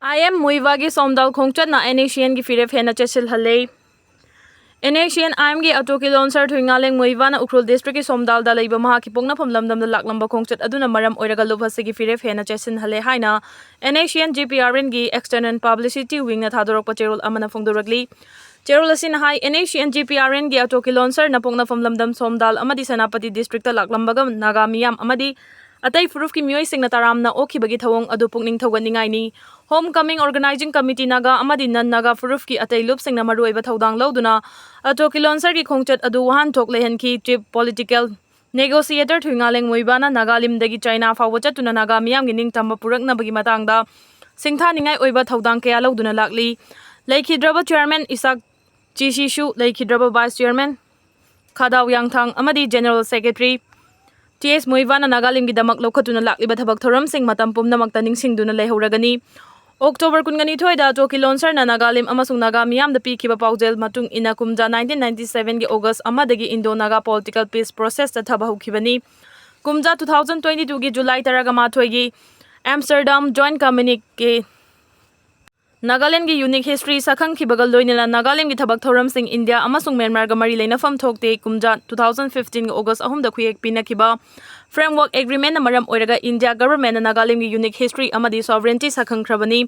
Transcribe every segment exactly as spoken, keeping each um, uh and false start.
I M ꯃꯨꯏꯕꯥꯒꯤ ꯁꯣꯝꯗꯥꯜ ꯈꯣꯡꯆꯠꯅ and S ꯁꯤ ꯑꯦꯟꯒꯤ ꯐꯤꯔꯦꯞ ꯍꯦꯟꯅ ꯆꯦꯠꯁꯤꯜꯍꯜꯂꯦ꯫ And S C and ꯑꯥꯏ ꯑꯦꯝꯒꯤ ꯑꯇꯣ ꯀꯤꯂꯣꯟꯁꯔ ꯊꯨꯏꯉꯥꯂꯦꯡ ꯃꯨꯏꯕꯥꯅ ꯎꯈ꯭ꯔꯨꯜ ꯗꯤꯁꯇ꯭ꯔꯤꯛꯀꯤ ꯁꯣꯝꯗꯥꯜꯗ ꯂꯩꯕ ꯃꯍꯥꯛꯀꯤ ꯄꯣꯛꯅꯐꯝ ꯂꯝꯗꯝꯗ ꯂꯥꯛꯂꯝꯕ ꯈꯣꯡꯆꯠ ꯑꯗꯨꯅ ꯃꯔꯝ ꯑꯣꯏꯔꯒ ꯂꯨꯞ ꯑꯁꯤꯒꯤ ꯐꯤꯔꯦꯞ ꯍꯦꯟꯅ ꯆꯦꯠꯁꯤꯟꯍꯜꯂꯦ ꯍꯥꯏꯅ N S C N G P R ꯑꯦꯟꯒꯤ ꯑꯦꯛꯁꯇꯔꯅꯦꯜ ꯄꯕ꯭ꯂꯤꯁꯤꯇꯤ ꯋꯤꯡꯅ ꯊꯥꯗꯣꯔꯛꯄ ꯆꯦꯔꯣꯜ ꯑꯃꯅ ꯐꯣꯡꯗꯣꯔꯛꯂꯤ꯫ ꯆꯦꯔꯣꯜ ꯑꯁꯤꯅ ꯍꯥꯏ, N S C N G P R ꯑꯦꯟꯒꯤ ꯑꯇꯣ ꯀꯤꯂꯣꯟꯁꯔꯅ ꯄꯣꯛꯅꯐꯝ ꯂꯝꯗꯝ ꯁꯣꯝꯗꯥꯜ ꯑꯃꯗꯤ ꯁꯦꯅꯥꯄꯇꯤ ꯗꯤꯁꯇ꯭ꯔꯤꯛꯇ ꯂꯥꯛꯂꯝꯕꯒ ꯅꯥꯒꯥ ꯃꯤꯌꯥꯝ ꯑꯃꯗꯤ ꯑꯇꯩ ꯐꯨꯔꯨꯞꯀꯤ ꯃꯤꯑꯣꯏꯁꯤꯡꯅ ꯇꯔꯥꯝꯅ ꯑꯣꯛꯈꯤꯕꯒꯤ ꯊꯧꯑꯣꯡ ꯑꯗꯨ ꯄꯨꯛꯅꯤꯡ ꯊꯧꯒꯠꯅꯤꯡꯉꯥꯏꯅꯤ꯫ ꯍꯣꯝ ꯀꯃꯤꯡ ꯑꯣꯔꯒꯅꯥꯏꯖꯤꯡ ꯀꯃꯤꯇꯤ ꯅꯥꯒꯥ ꯑꯃꯗꯤ ꯅꯟ ꯅꯥꯒꯥ ꯐꯨꯔꯨꯞꯀꯤ ꯑꯇꯩ ꯂꯨꯞꯁꯤꯡꯅ ꯃꯔꯨꯑꯣꯏꯕ ꯊꯧꯗꯥꯡ ꯂꯧꯗꯨꯅ ꯑꯇꯣ ꯀꯤꯂꯣꯟꯁꯔꯒꯤ ꯈꯣꯡꯆꯠ ꯑꯗꯨ ꯋꯥꯍꯟꯊꯣꯛ ꯂꯩꯍꯟꯈꯤ꯫ ꯆꯤꯐ ꯄꯣꯂꯤꯇꯤꯀꯦꯜ ꯅꯦꯒꯣꯁꯤꯌꯦꯇꯔ ꯊꯨꯏꯉꯥꯂꯦꯡ ꯃꯨꯏꯕꯥꯅ ꯅꯥꯒꯥꯂꯤꯝꯗꯒꯤ ꯆꯥꯏꯅꯥ ꯐꯥꯎꯕ ꯆꯠꯇꯨꯅ ꯅꯥꯒꯥ ꯃꯤꯌꯥꯝꯒꯤ ꯅꯤꯡꯇꯝꯕ ꯄꯨꯔꯛꯅꯕꯒꯤ ꯃꯇꯥꯡꯗ ꯁꯤꯡꯊꯥꯅꯤꯡꯉꯥꯏ ꯑꯣꯏꯕ ꯊꯧꯗꯥꯡ ꯀꯌꯥ ꯂꯧꯗꯨꯅ ꯂꯥꯛꯂꯤ꯫ ꯂꯩꯈꯤꯗ꯭ꯔꯕ ꯆꯤꯌꯥꯔꯃꯦꯟ ꯏꯁꯥꯛ ꯆꯤꯁꯤꯁꯨ, ꯂꯩꯈꯤꯗ꯭ꯔꯕ ꯚꯥꯏꯁ ꯆꯤꯌꯥꯔꯃꯦꯟ ꯈꯥꯗꯥꯎ ꯌꯥꯡꯊꯥꯡ ꯑꯃꯗꯤ ꯖꯦꯅꯔꯦꯜ ꯁꯦꯀ꯭ꯔꯦꯇꯔꯤ ꯇꯤ ꯑꯦꯁ ꯃꯨꯏꯕꯥꯅ ꯅꯥꯒꯥꯂꯦꯟꯒꯤꯗꯃꯛ ꯂꯧꯈꯠꯇꯨꯅ ꯂꯥꯛꯂꯤꯕ ꯊꯕꯛ ꯊꯧꯔꯝꯁꯤꯡ ꯃꯇꯝ ꯄꯨꯝꯅꯃꯛꯇ ꯅꯤꯡꯁꯤꯡꯗꯨꯅ ꯂꯩꯍꯧꯔꯒꯅꯤ꯫ ꯑꯣꯛꯇꯣꯕꯔ ꯀꯨꯟꯒꯅꯤꯊꯣꯏꯗ ꯇꯣꯀꯤ ꯂꯣꯟꯁꯔꯅ ꯅꯥꯒꯥꯂꯦꯟ ꯑꯃꯁꯨꯡ ꯅꯥꯒꯥ ꯃꯤꯌꯥꯝꯗ ꯄꯤꯈꯤꯕ ꯄꯥꯎꯖꯦꯜ ꯃꯇꯨꯡ ꯏꯟꯅ ꯀꯨꯝꯖꯥ ꯅꯥꯏꯟꯇꯤꯟ ꯅꯥꯏꯟꯇꯤ ꯁꯚꯦꯟꯒꯤ ꯑꯣꯒꯁ ꯑꯃꯗꯒꯤ ꯏꯟꯗꯣ ꯅꯥꯒꯥ ꯄꯣꯂꯤꯇꯤꯀꯦꯜ ꯄꯤꯁ ꯄ꯭ꯔꯣꯁꯦꯁꯇ ꯊꯕꯛ ꯍꯧꯈꯤꯕꯅꯤ꯫ ꯀꯨꯝꯖꯥ ꯇꯨ ꯊꯥꯎꯖꯟ ꯇ꯭ꯋꯦꯟꯇꯤ ꯇꯨꯒꯤ ꯖꯨꯂꯥꯏ ꯇꯔꯥꯒ ꯃꯥꯊꯣꯏꯒꯤ ꯑꯦꯝꯁꯇꯔꯗꯥꯝ ꯖꯣꯏꯟ ꯀꯝꯃ꯭ꯌꯨꯅꯤꯀꯦ ꯅꯥꯒꯥꯂꯦꯟꯒꯤ ꯌꯨꯅꯤꯛ ꯍꯤꯁꯇ꯭ꯔꯤ ꯁꯛꯈꯪꯈꯤꯕꯒ ꯂꯣꯏꯅꯅ ꯅꯥꯒꯥꯂꯦꯟꯒꯤ ꯊꯕꯛ ꯊꯧꯔꯝꯁꯤꯡ ꯏꯟꯗꯤꯌꯥ ꯑꯃꯁꯨꯡ ꯃ꯭ꯌꯥꯟꯃꯥꯔꯒ ꯃꯔꯤ ꯂꯩꯅꯐꯝ ꯊꯣꯛꯇꯦ꯫ ꯀꯨꯝꯖꯥ ꯇꯨ ꯊꯥꯎꯖꯟ ꯐꯤꯐꯇꯤꯟꯒꯤ ꯑꯣꯒꯁ ꯑꯍꯨꯝꯗ ꯈꯨꯌꯦꯛ ꯄꯤꯅꯈꯤꯕ ꯐ꯭ꯔꯦꯝꯋꯥꯔꯛ ꯑꯦꯒ꯭ꯔꯤꯃꯦꯟꯅ ꯃꯔꯝ ꯑꯣꯏꯔꯒ ꯏꯟꯗꯤꯌꯥ ꯒꯚꯔꯟꯃꯦꯟꯠꯅ ꯅꯥꯒꯥꯂꯦꯟꯒꯤ ꯌꯨꯅꯤꯛ ꯍꯤꯁꯇ꯭ꯔꯤ ꯑꯃꯗꯤ ꯁꯣꯚꯔꯦꯟꯇꯤ ꯁꯛꯈꯪꯈ꯭ꯔꯕꯅꯤ꯫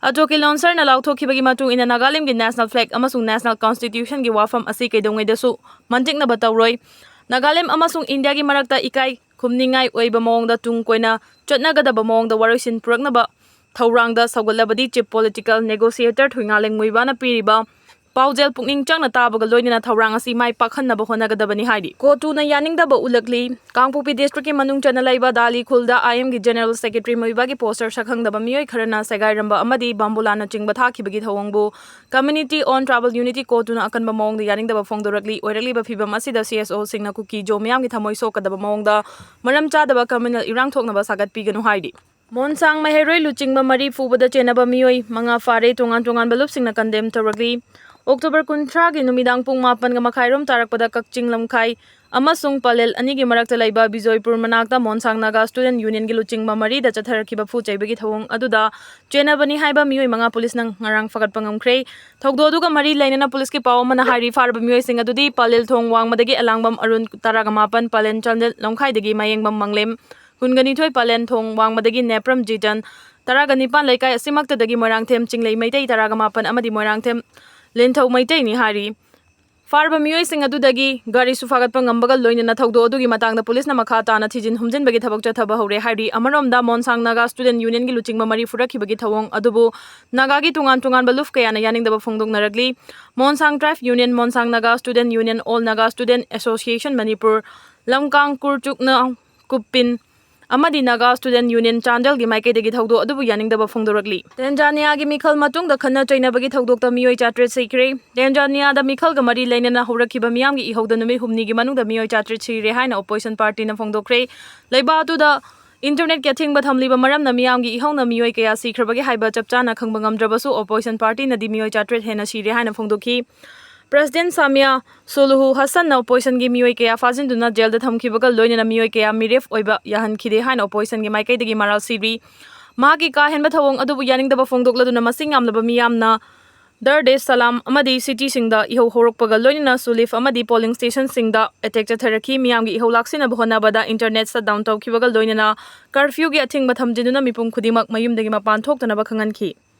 ꯑꯇꯣꯀꯤ ꯂꯣꯟꯁꯔꯅ ꯂꯥꯎꯊꯣꯛꯈꯤꯕꯒꯤ ꯃꯇꯨꯡ ꯏꯟꯅ ꯅꯥꯒꯥꯂꯦꯟꯒꯤ ꯅꯦꯁꯅꯦꯜ ꯐ꯭ꯂꯦꯒ ꯑꯃꯁꯨꯡ ꯅꯦꯁꯅꯦꯜ ꯀꯣꯟꯁꯇꯤꯇ꯭ꯌꯨꯁꯟꯒꯤ ꯋꯥꯐꯝ ꯑꯁꯤ ꯀꯩꯗꯧꯉꯩꯗꯁꯨ ꯃꯟꯇꯤꯛꯅꯕ ꯇꯧꯔꯣꯏ꯫ ꯅꯥꯒꯥꯂꯦꯟ ꯑꯃꯁꯨꯡ ꯏꯟꯗꯤꯌꯥꯒꯤ ꯃꯔꯛꯇ ꯏꯀꯥꯏ ꯈꯨꯝꯅꯤꯡꯉꯥꯏ ꯑꯣꯏꯕ ꯃꯑꯣꯡꯗ ꯇꯨꯡ ꯀꯣꯏꯅ ꯆꯠꯅꯒꯗꯕ ꯃꯑꯣꯡꯗ ꯋꯥꯔꯣꯏꯁꯤꯟ ꯄꯨꯔꯛꯅꯕ ꯊꯧꯔꯥꯡꯗ ꯁꯧꯒꯠꯂꯕꯗꯤ ꯆꯤꯐ ꯄꯣꯂꯤꯇꯤꯀꯦꯜ ꯅꯦꯒꯣꯁꯤꯌꯦꯇꯔ ꯊꯨꯏꯉꯥꯂꯦꯡ ꯃꯨꯏꯕꯥꯅ ꯄꯤꯔꯤꯕ ꯄꯥꯎꯖꯦꯜ ꯄꯨꯛꯅꯤꯡ ꯆꯪꯅ ꯇꯥꯕꯒ ꯂꯣꯏꯅꯅ ꯊꯧꯔꯥꯡ ꯑꯁꯤ ꯃꯥꯏ ꯄꯥꯛꯍꯟꯅꯕ ꯍꯣꯠꯅꯒꯗꯕꯅꯤ ꯍꯥꯏꯔꯤ꯫ ꯀꯣꯇꯨꯅ ꯌꯥꯅꯤꯡꯗꯕ ꯎꯠꯂꯛꯂꯤ꯫ ꯀꯥꯡꯄꯣꯛꯄꯤ ꯗꯤꯁꯇ꯭ꯔꯤꯛꯀꯤ ꯃꯅꯨꯡ ꯆꯟꯅ ꯂꯩꯕ ꯗꯥꯂꯤ ꯈꯨꯜꯗ ꯑꯥꯏ ꯑꯦꯝꯒꯤ ꯖꯦꯅꯔꯦꯜ ꯁꯦꯀ꯭ꯔꯦꯇꯔꯤ ꯃꯨꯏꯕꯥꯒꯤ ꯄꯣꯁꯇꯔ ꯁꯛꯈꯪꯗꯕ ꯃꯤꯑꯣꯏ ꯈꯔꯅ ꯁꯦꯒꯥꯏꯔꯝꯕ ꯑꯃꯗꯤ ꯕꯥꯝꯕꯨꯂꯥꯅꯆꯤꯡꯕ ꯊꯥꯈꯤꯕꯒꯤ ꯊꯧꯑꯣꯡꯕꯨ ꯀꯝꯃ꯭ꯌꯨꯅꯤꯇꯤ ꯑꯣꯟ ꯇ꯭ꯔꯥꯏꯕꯜ ꯌꯨꯅꯤꯇꯤ ꯀꯣꯇꯨꯅ ꯑꯀꯟꯕ ꯃꯑꯣꯡꯗ ꯌꯥꯅꯤꯡꯗꯕ ꯐꯣꯡꯗꯣꯔꯛꯂꯤ꯫ ꯑꯣꯏꯔꯛꯂꯤꯕ ꯐꯤꯚꯝ ꯑꯁꯤꯗ ꯁꯤ ꯑꯦꯁ ꯑꯣꯁꯤꯡꯅ ꯀꯨꯀꯤ ꯖꯣ ꯃꯤꯌꯥꯝꯒꯤ ꯊꯃꯣꯏ ꯁꯣꯛꯀꯗꯕ ꯃꯑꯣꯡꯗ ꯃꯔꯝ ꯆꯥꯗꯕ ꯀꯝꯃ꯭ꯌꯨꯅꯦꯜ ꯏꯔꯥꯡ ꯊꯣꯛꯅꯕ ꯁꯥꯒꯠꯄꯤꯒꯅꯨ ꯍꯥꯏꯔꯤ꯫ ꯃꯣꯟꯁꯥꯡ ꯃꯍꯩꯔꯣꯏ ꯂꯨꯆꯤꯡꯕ ꯃꯔꯤ ꯐꯨꯕꯗ ꯆꯦꯟꯅꯕ ꯃꯤꯑꯣꯏ ꯃꯉꯥ ꯐꯥꯔꯦ꯫ ꯇꯣꯉꯥꯟ ꯇꯣꯉꯥꯟꯕ ꯂꯨꯞꯁꯤꯡꯅ ꯀꯟꯗꯦꯝ ꯇꯧꯔꯛꯂꯤ꯫ ꯑꯣꯛꯇꯣꯕꯔ ꯀꯨꯟꯊ꯭ꯔꯥꯒꯤ ꯅꯨꯃꯤꯗꯥꯡ ꯄꯨꯡ ꯃꯥꯄꯟꯒ ꯃꯈꯥꯏꯔꯣꯝ ꯇꯥꯔꯛꯄꯗ ꯀꯛꯆꯤꯡ ꯂꯝꯈꯥꯏ ꯑꯃꯁꯨꯡ ꯄꯂꯦꯜ ꯑꯅꯤꯒꯤ ꯃꯔꯛꯇ ꯂꯩꯕ ꯕꯤꯖꯣꯏꯄꯨꯔ ꯃꯅꯥꯛꯇ ꯃꯣꯟꯁꯥꯡ ꯅꯥꯒꯥ ꯁ꯭ꯇꯨꯗꯦꯟꯠ ꯌꯨꯅꯤꯌꯟꯒꯤ ꯂꯨꯆꯤꯡꯕ ꯃꯔꯤꯗ ꯆꯠꯊꯔꯛꯈꯤꯕ ꯐꯨ ꯆꯩꯕꯒꯤ ꯊꯧꯑꯣꯡ ꯑꯗꯨꯗ ꯆꯦꯟꯅꯕꯅꯤ ꯍꯥꯏꯕ ꯃꯤꯑꯣꯏ ꯃꯉꯥ ꯄꯨꯂꯤꯁꯅ ꯉꯔꯥꯡ ꯐꯒꯠꯄ ꯉꯝꯈ꯭ꯔꯦ꯫ ꯊꯧꯗꯣꯛ ꯑꯗꯨꯒ ꯃꯔꯤ ꯂꯩꯅꯅ ꯄꯨꯂꯤꯁꯀꯤ ꯄꯥꯎ ꯑꯃꯅ ꯍꯥꯏꯔꯤ, ꯐꯥꯔꯕ ꯃꯤꯑꯣꯏꯁꯤꯡ ꯑꯗꯨꯗꯤ ꯄꯂꯦꯜ ꯊꯣꯡ ꯋꯥꯡꯃꯗꯒꯤ ꯑꯂꯥꯡꯕꯝ ꯑꯔꯨꯟ, ꯇꯔꯥꯒ ꯃꯥꯄꯟ, ꯄꯂꯦꯜ ꯆꯥꯟꯗꯦꯜ ꯂꯝꯈꯥꯏꯗꯒꯤ ꯃꯌꯦꯡꯕꯝ ꯃꯪꯂꯦꯝ, ꯀꯨꯟꯒ ꯅꯤꯊꯣꯏ, ꯄꯂꯦꯜ ꯊꯣꯡ ꯋꯥꯡꯃꯗꯒꯤ ꯅꯦꯄ꯭ꯔꯝ ꯖꯤꯇꯟ, ꯇꯔꯥꯒ ꯅꯤꯄꯥꯟ, ꯂꯩꯀꯥꯏ ꯑꯁꯤꯃꯛꯇꯗꯒꯤ ꯃꯣꯏꯔꯥꯡꯊꯦꯝ ꯆꯤꯡꯂꯩ ꯃꯩꯇꯩ, ꯇꯔꯥꯒ ꯃꯥꯄꯟ ꯑꯃꯗꯤ ꯃꯣꯏꯔꯥꯡꯊꯦꯝ ꯂꯤꯟꯊꯧ ꯃꯩꯇꯩꯅꯤ ꯍꯥꯏꯔꯤ꯫ ꯐꯥꯔꯕ ꯃꯤꯑꯣꯏꯁꯤꯡ ꯑꯗꯨꯗꯒꯤ ꯒꯥꯔꯤꯁꯨ ꯐꯥꯒꯠꯄ ꯉꯝꯕꯒ ꯂꯣꯏꯅꯅ ꯊꯧꯗꯣꯛ ꯑꯗꯨꯒꯤ ꯃꯇꯥꯡꯗ ꯄꯨꯂꯤꯁꯅ ꯃꯈꯥ ꯇꯥꯅ ꯊꯤꯖꯤꯟ ꯍꯨꯝꯖꯤꯟꯕꯒꯤ ꯊꯕꯛ ꯆꯠꯊꯕ ꯍꯧꯔꯦ ꯍꯥꯏꯔꯤ꯫ ꯑꯃꯔꯣꯝꯗ ꯃꯣꯟꯁꯥꯡ ꯅꯥꯒꯥ ꯁ꯭ꯇꯨꯗꯦꯟꯠ ꯌꯨꯅꯤꯌꯟꯒꯤ ꯂꯨꯆꯤꯡꯕ ꯃꯔꯤ ꯐꯨꯔꯛꯈꯤꯕꯒꯤ ꯊꯧꯑꯣꯡ ꯑꯗꯨꯕꯨ ꯅꯥꯒꯥꯒꯤ ꯇꯣꯉꯥꯟ ꯇꯣꯉꯥꯟꯕ ꯂꯨꯞ ꯀꯌꯥꯅ ꯌꯥꯅꯤꯡꯗꯕ ꯐꯣꯡꯗꯣꯛꯅꯔꯛꯂꯤ꯫ Monsang tribal union, Monsang Naga student union, all Naga student association Manipur, ꯂꯝꯀꯥꯡ ꯀꯨꯔꯆꯨꯛꯅ ꯀꯨꯞꯄꯤꯟ ꯑꯃꯗꯤ ꯅꯥꯒꯥ ꯁ꯭ꯇꯨꯗꯦꯟꯠ ꯌꯨꯅꯤꯌꯟ ꯆꯥꯟꯗꯦꯜꯒꯤ ꯃꯥꯏꯀꯩꯗꯒꯤ ꯊꯧꯗꯣꯛ ꯑꯗꯨꯕꯨ ꯌꯥꯅꯤꯡꯗꯕ ꯐꯣꯡꯗꯣꯔꯛꯂꯤ꯫ ꯇꯦꯟꯖꯥꯅꯤꯌꯥꯒꯤ ꯃꯤꯈꯜ ꯃꯇꯨꯡꯗ ꯈꯠꯅ ꯆꯩꯅꯕꯒꯤ ꯊꯧꯗꯣꯛꯇ ꯃꯤꯑꯣꯏ ꯆꯥꯇ꯭ꯔꯦꯠ ꯁꯤꯈ꯭ꯔꯦ꯫ ꯇꯦꯟꯖꯥꯅꯤꯌꯥꯗ ꯃꯤꯈꯜꯒ ꯃꯔꯤ ꯂꯩꯅꯅ ꯍꯧꯔꯛꯈꯤꯕ ꯃꯤꯌꯥꯝꯒꯤ ꯏꯍꯧꯗ ꯅꯨꯃꯤꯠ ꯍꯨꯝꯅꯤꯒꯤ ꯃꯅꯨꯡꯗ ꯃꯤꯑꯣꯏ ꯆꯥꯇ꯭ꯔꯦꯠ ꯁꯤꯔꯦ ꯍꯥꯏꯅ ꯑꯣꯄꯣꯖꯤꯁꯟ ꯄꯥꯔꯇꯤꯅ ꯐꯣꯡꯗꯣꯛꯈ꯭ꯔꯦ꯫ ꯂꯩꯕꯥꯛ ꯑꯗꯨꯗ ꯏꯟꯇꯔꯅꯦꯠꯀꯤ ꯑꯊꯤꯡꯕ ꯊꯝꯂꯤꯕ ꯃꯔꯝꯅ ꯃꯤꯌꯥꯝꯒꯤ ꯏꯍꯧꯅ ꯃꯤꯑꯣꯏ ꯀꯌꯥ ꯁꯤꯈ꯭ꯔꯕꯒꯦ ꯍꯥꯏꯕ ꯆꯞ ꯆꯥꯅ ꯈꯪꯕ ꯉꯝꯗ꯭ꯔꯕꯁꯨ, ꯑꯣꯄꯣꯖꯤꯁꯟ ꯄꯥꯔꯇꯤꯅꯗꯤ ꯃꯤꯑꯣꯏ ꯆꯥꯇ꯭ꯔꯦꯠ ꯍꯦꯟꯅ ꯁꯤꯔꯦ ꯍꯥꯏꯅ ꯐꯣꯡꯗꯣꯛꯈꯤ꯫ ꯄ꯭ꯔꯦꯁꯤꯗꯦꯟꯠ ꯁꯥꯃꯤꯌꯥ ꯁꯣꯂꯨꯍꯨ ꯍꯁꯟꯅ ꯑꯣꯄꯣꯖꯤꯁꯟꯒꯤ ꯃꯤꯑꯣꯏ ꯀꯌꯥ ꯐꯥꯖꯤꯟꯗꯨꯅ ꯖꯦꯜꯗ ꯊꯝꯈꯤꯕꯒ ꯂꯣꯏꯅꯅ ꯃꯤꯑꯣꯏ ꯀꯌꯥ ꯃꯤꯔꯦꯞ ꯑꯣꯏꯕ ꯌꯥꯍꯟꯈꯤꯗꯦ ꯍꯥꯏꯅ ꯑꯣꯄꯣꯖꯤꯁꯟꯒꯤ ꯃꯥꯏꯀꯩꯗꯒꯤ ꯃꯔꯥꯜ ꯁꯤꯔꯤ꯫ ꯃꯍꯥꯛꯀꯤ ꯀꯥ ꯍꯦꯟꯕ ꯊꯧꯑꯣꯡ ꯑꯗꯨꯕꯨ ꯌꯥꯅꯤꯡꯗꯕ ꯐꯣꯡꯗꯣꯛꯂꯗꯨꯅ ꯃꯁꯤꯡ ꯌꯥꯝꯂꯕ ꯃꯤꯌꯥꯝꯅ ꯗꯔ ꯗꯦꯁ ꯁꯂꯥꯝ ꯑꯃꯗꯤ ꯁꯤꯇꯤꯁꯤꯡꯗ ꯏꯍꯧ ꯍꯧꯔꯛꯄꯒ ꯂꯣꯏꯅꯅ ꯁꯨꯂꯤꯐ ꯑꯃꯗꯤ ꯄꯣꯂꯤꯡ ꯁ꯭ꯇꯦꯁꯟꯁꯤꯡꯗ ꯑꯦꯇꯦꯛ ꯆꯠꯊꯔꯛꯈꯤ꯫ ꯃꯤꯌꯥꯝꯒꯤ ꯏꯍꯧ ꯂꯥꯛꯁꯤꯟꯅꯕ ꯍꯣꯠꯅꯕꯗ ꯏꯟꯇꯔꯅꯦꯠ ꯁꯠ ꯗꯥꯎꯟ ꯇꯧꯈꯤꯕꯒ ꯂꯣꯏꯅꯅ ꯀꯔꯐ꯭ꯌꯨꯒꯤ ꯑꯊꯤꯡꯕ ꯊꯝꯖꯤꯟꯗꯨꯅ ꯃꯤꯄꯨꯝ ꯈꯨꯗꯤꯡꯃꯛ ꯃꯌꯨꯝꯗꯒꯤ ꯃꯄꯥꯟ ꯊꯣꯛꯇꯅꯕ ꯈꯪꯍꯟꯈꯤ꯫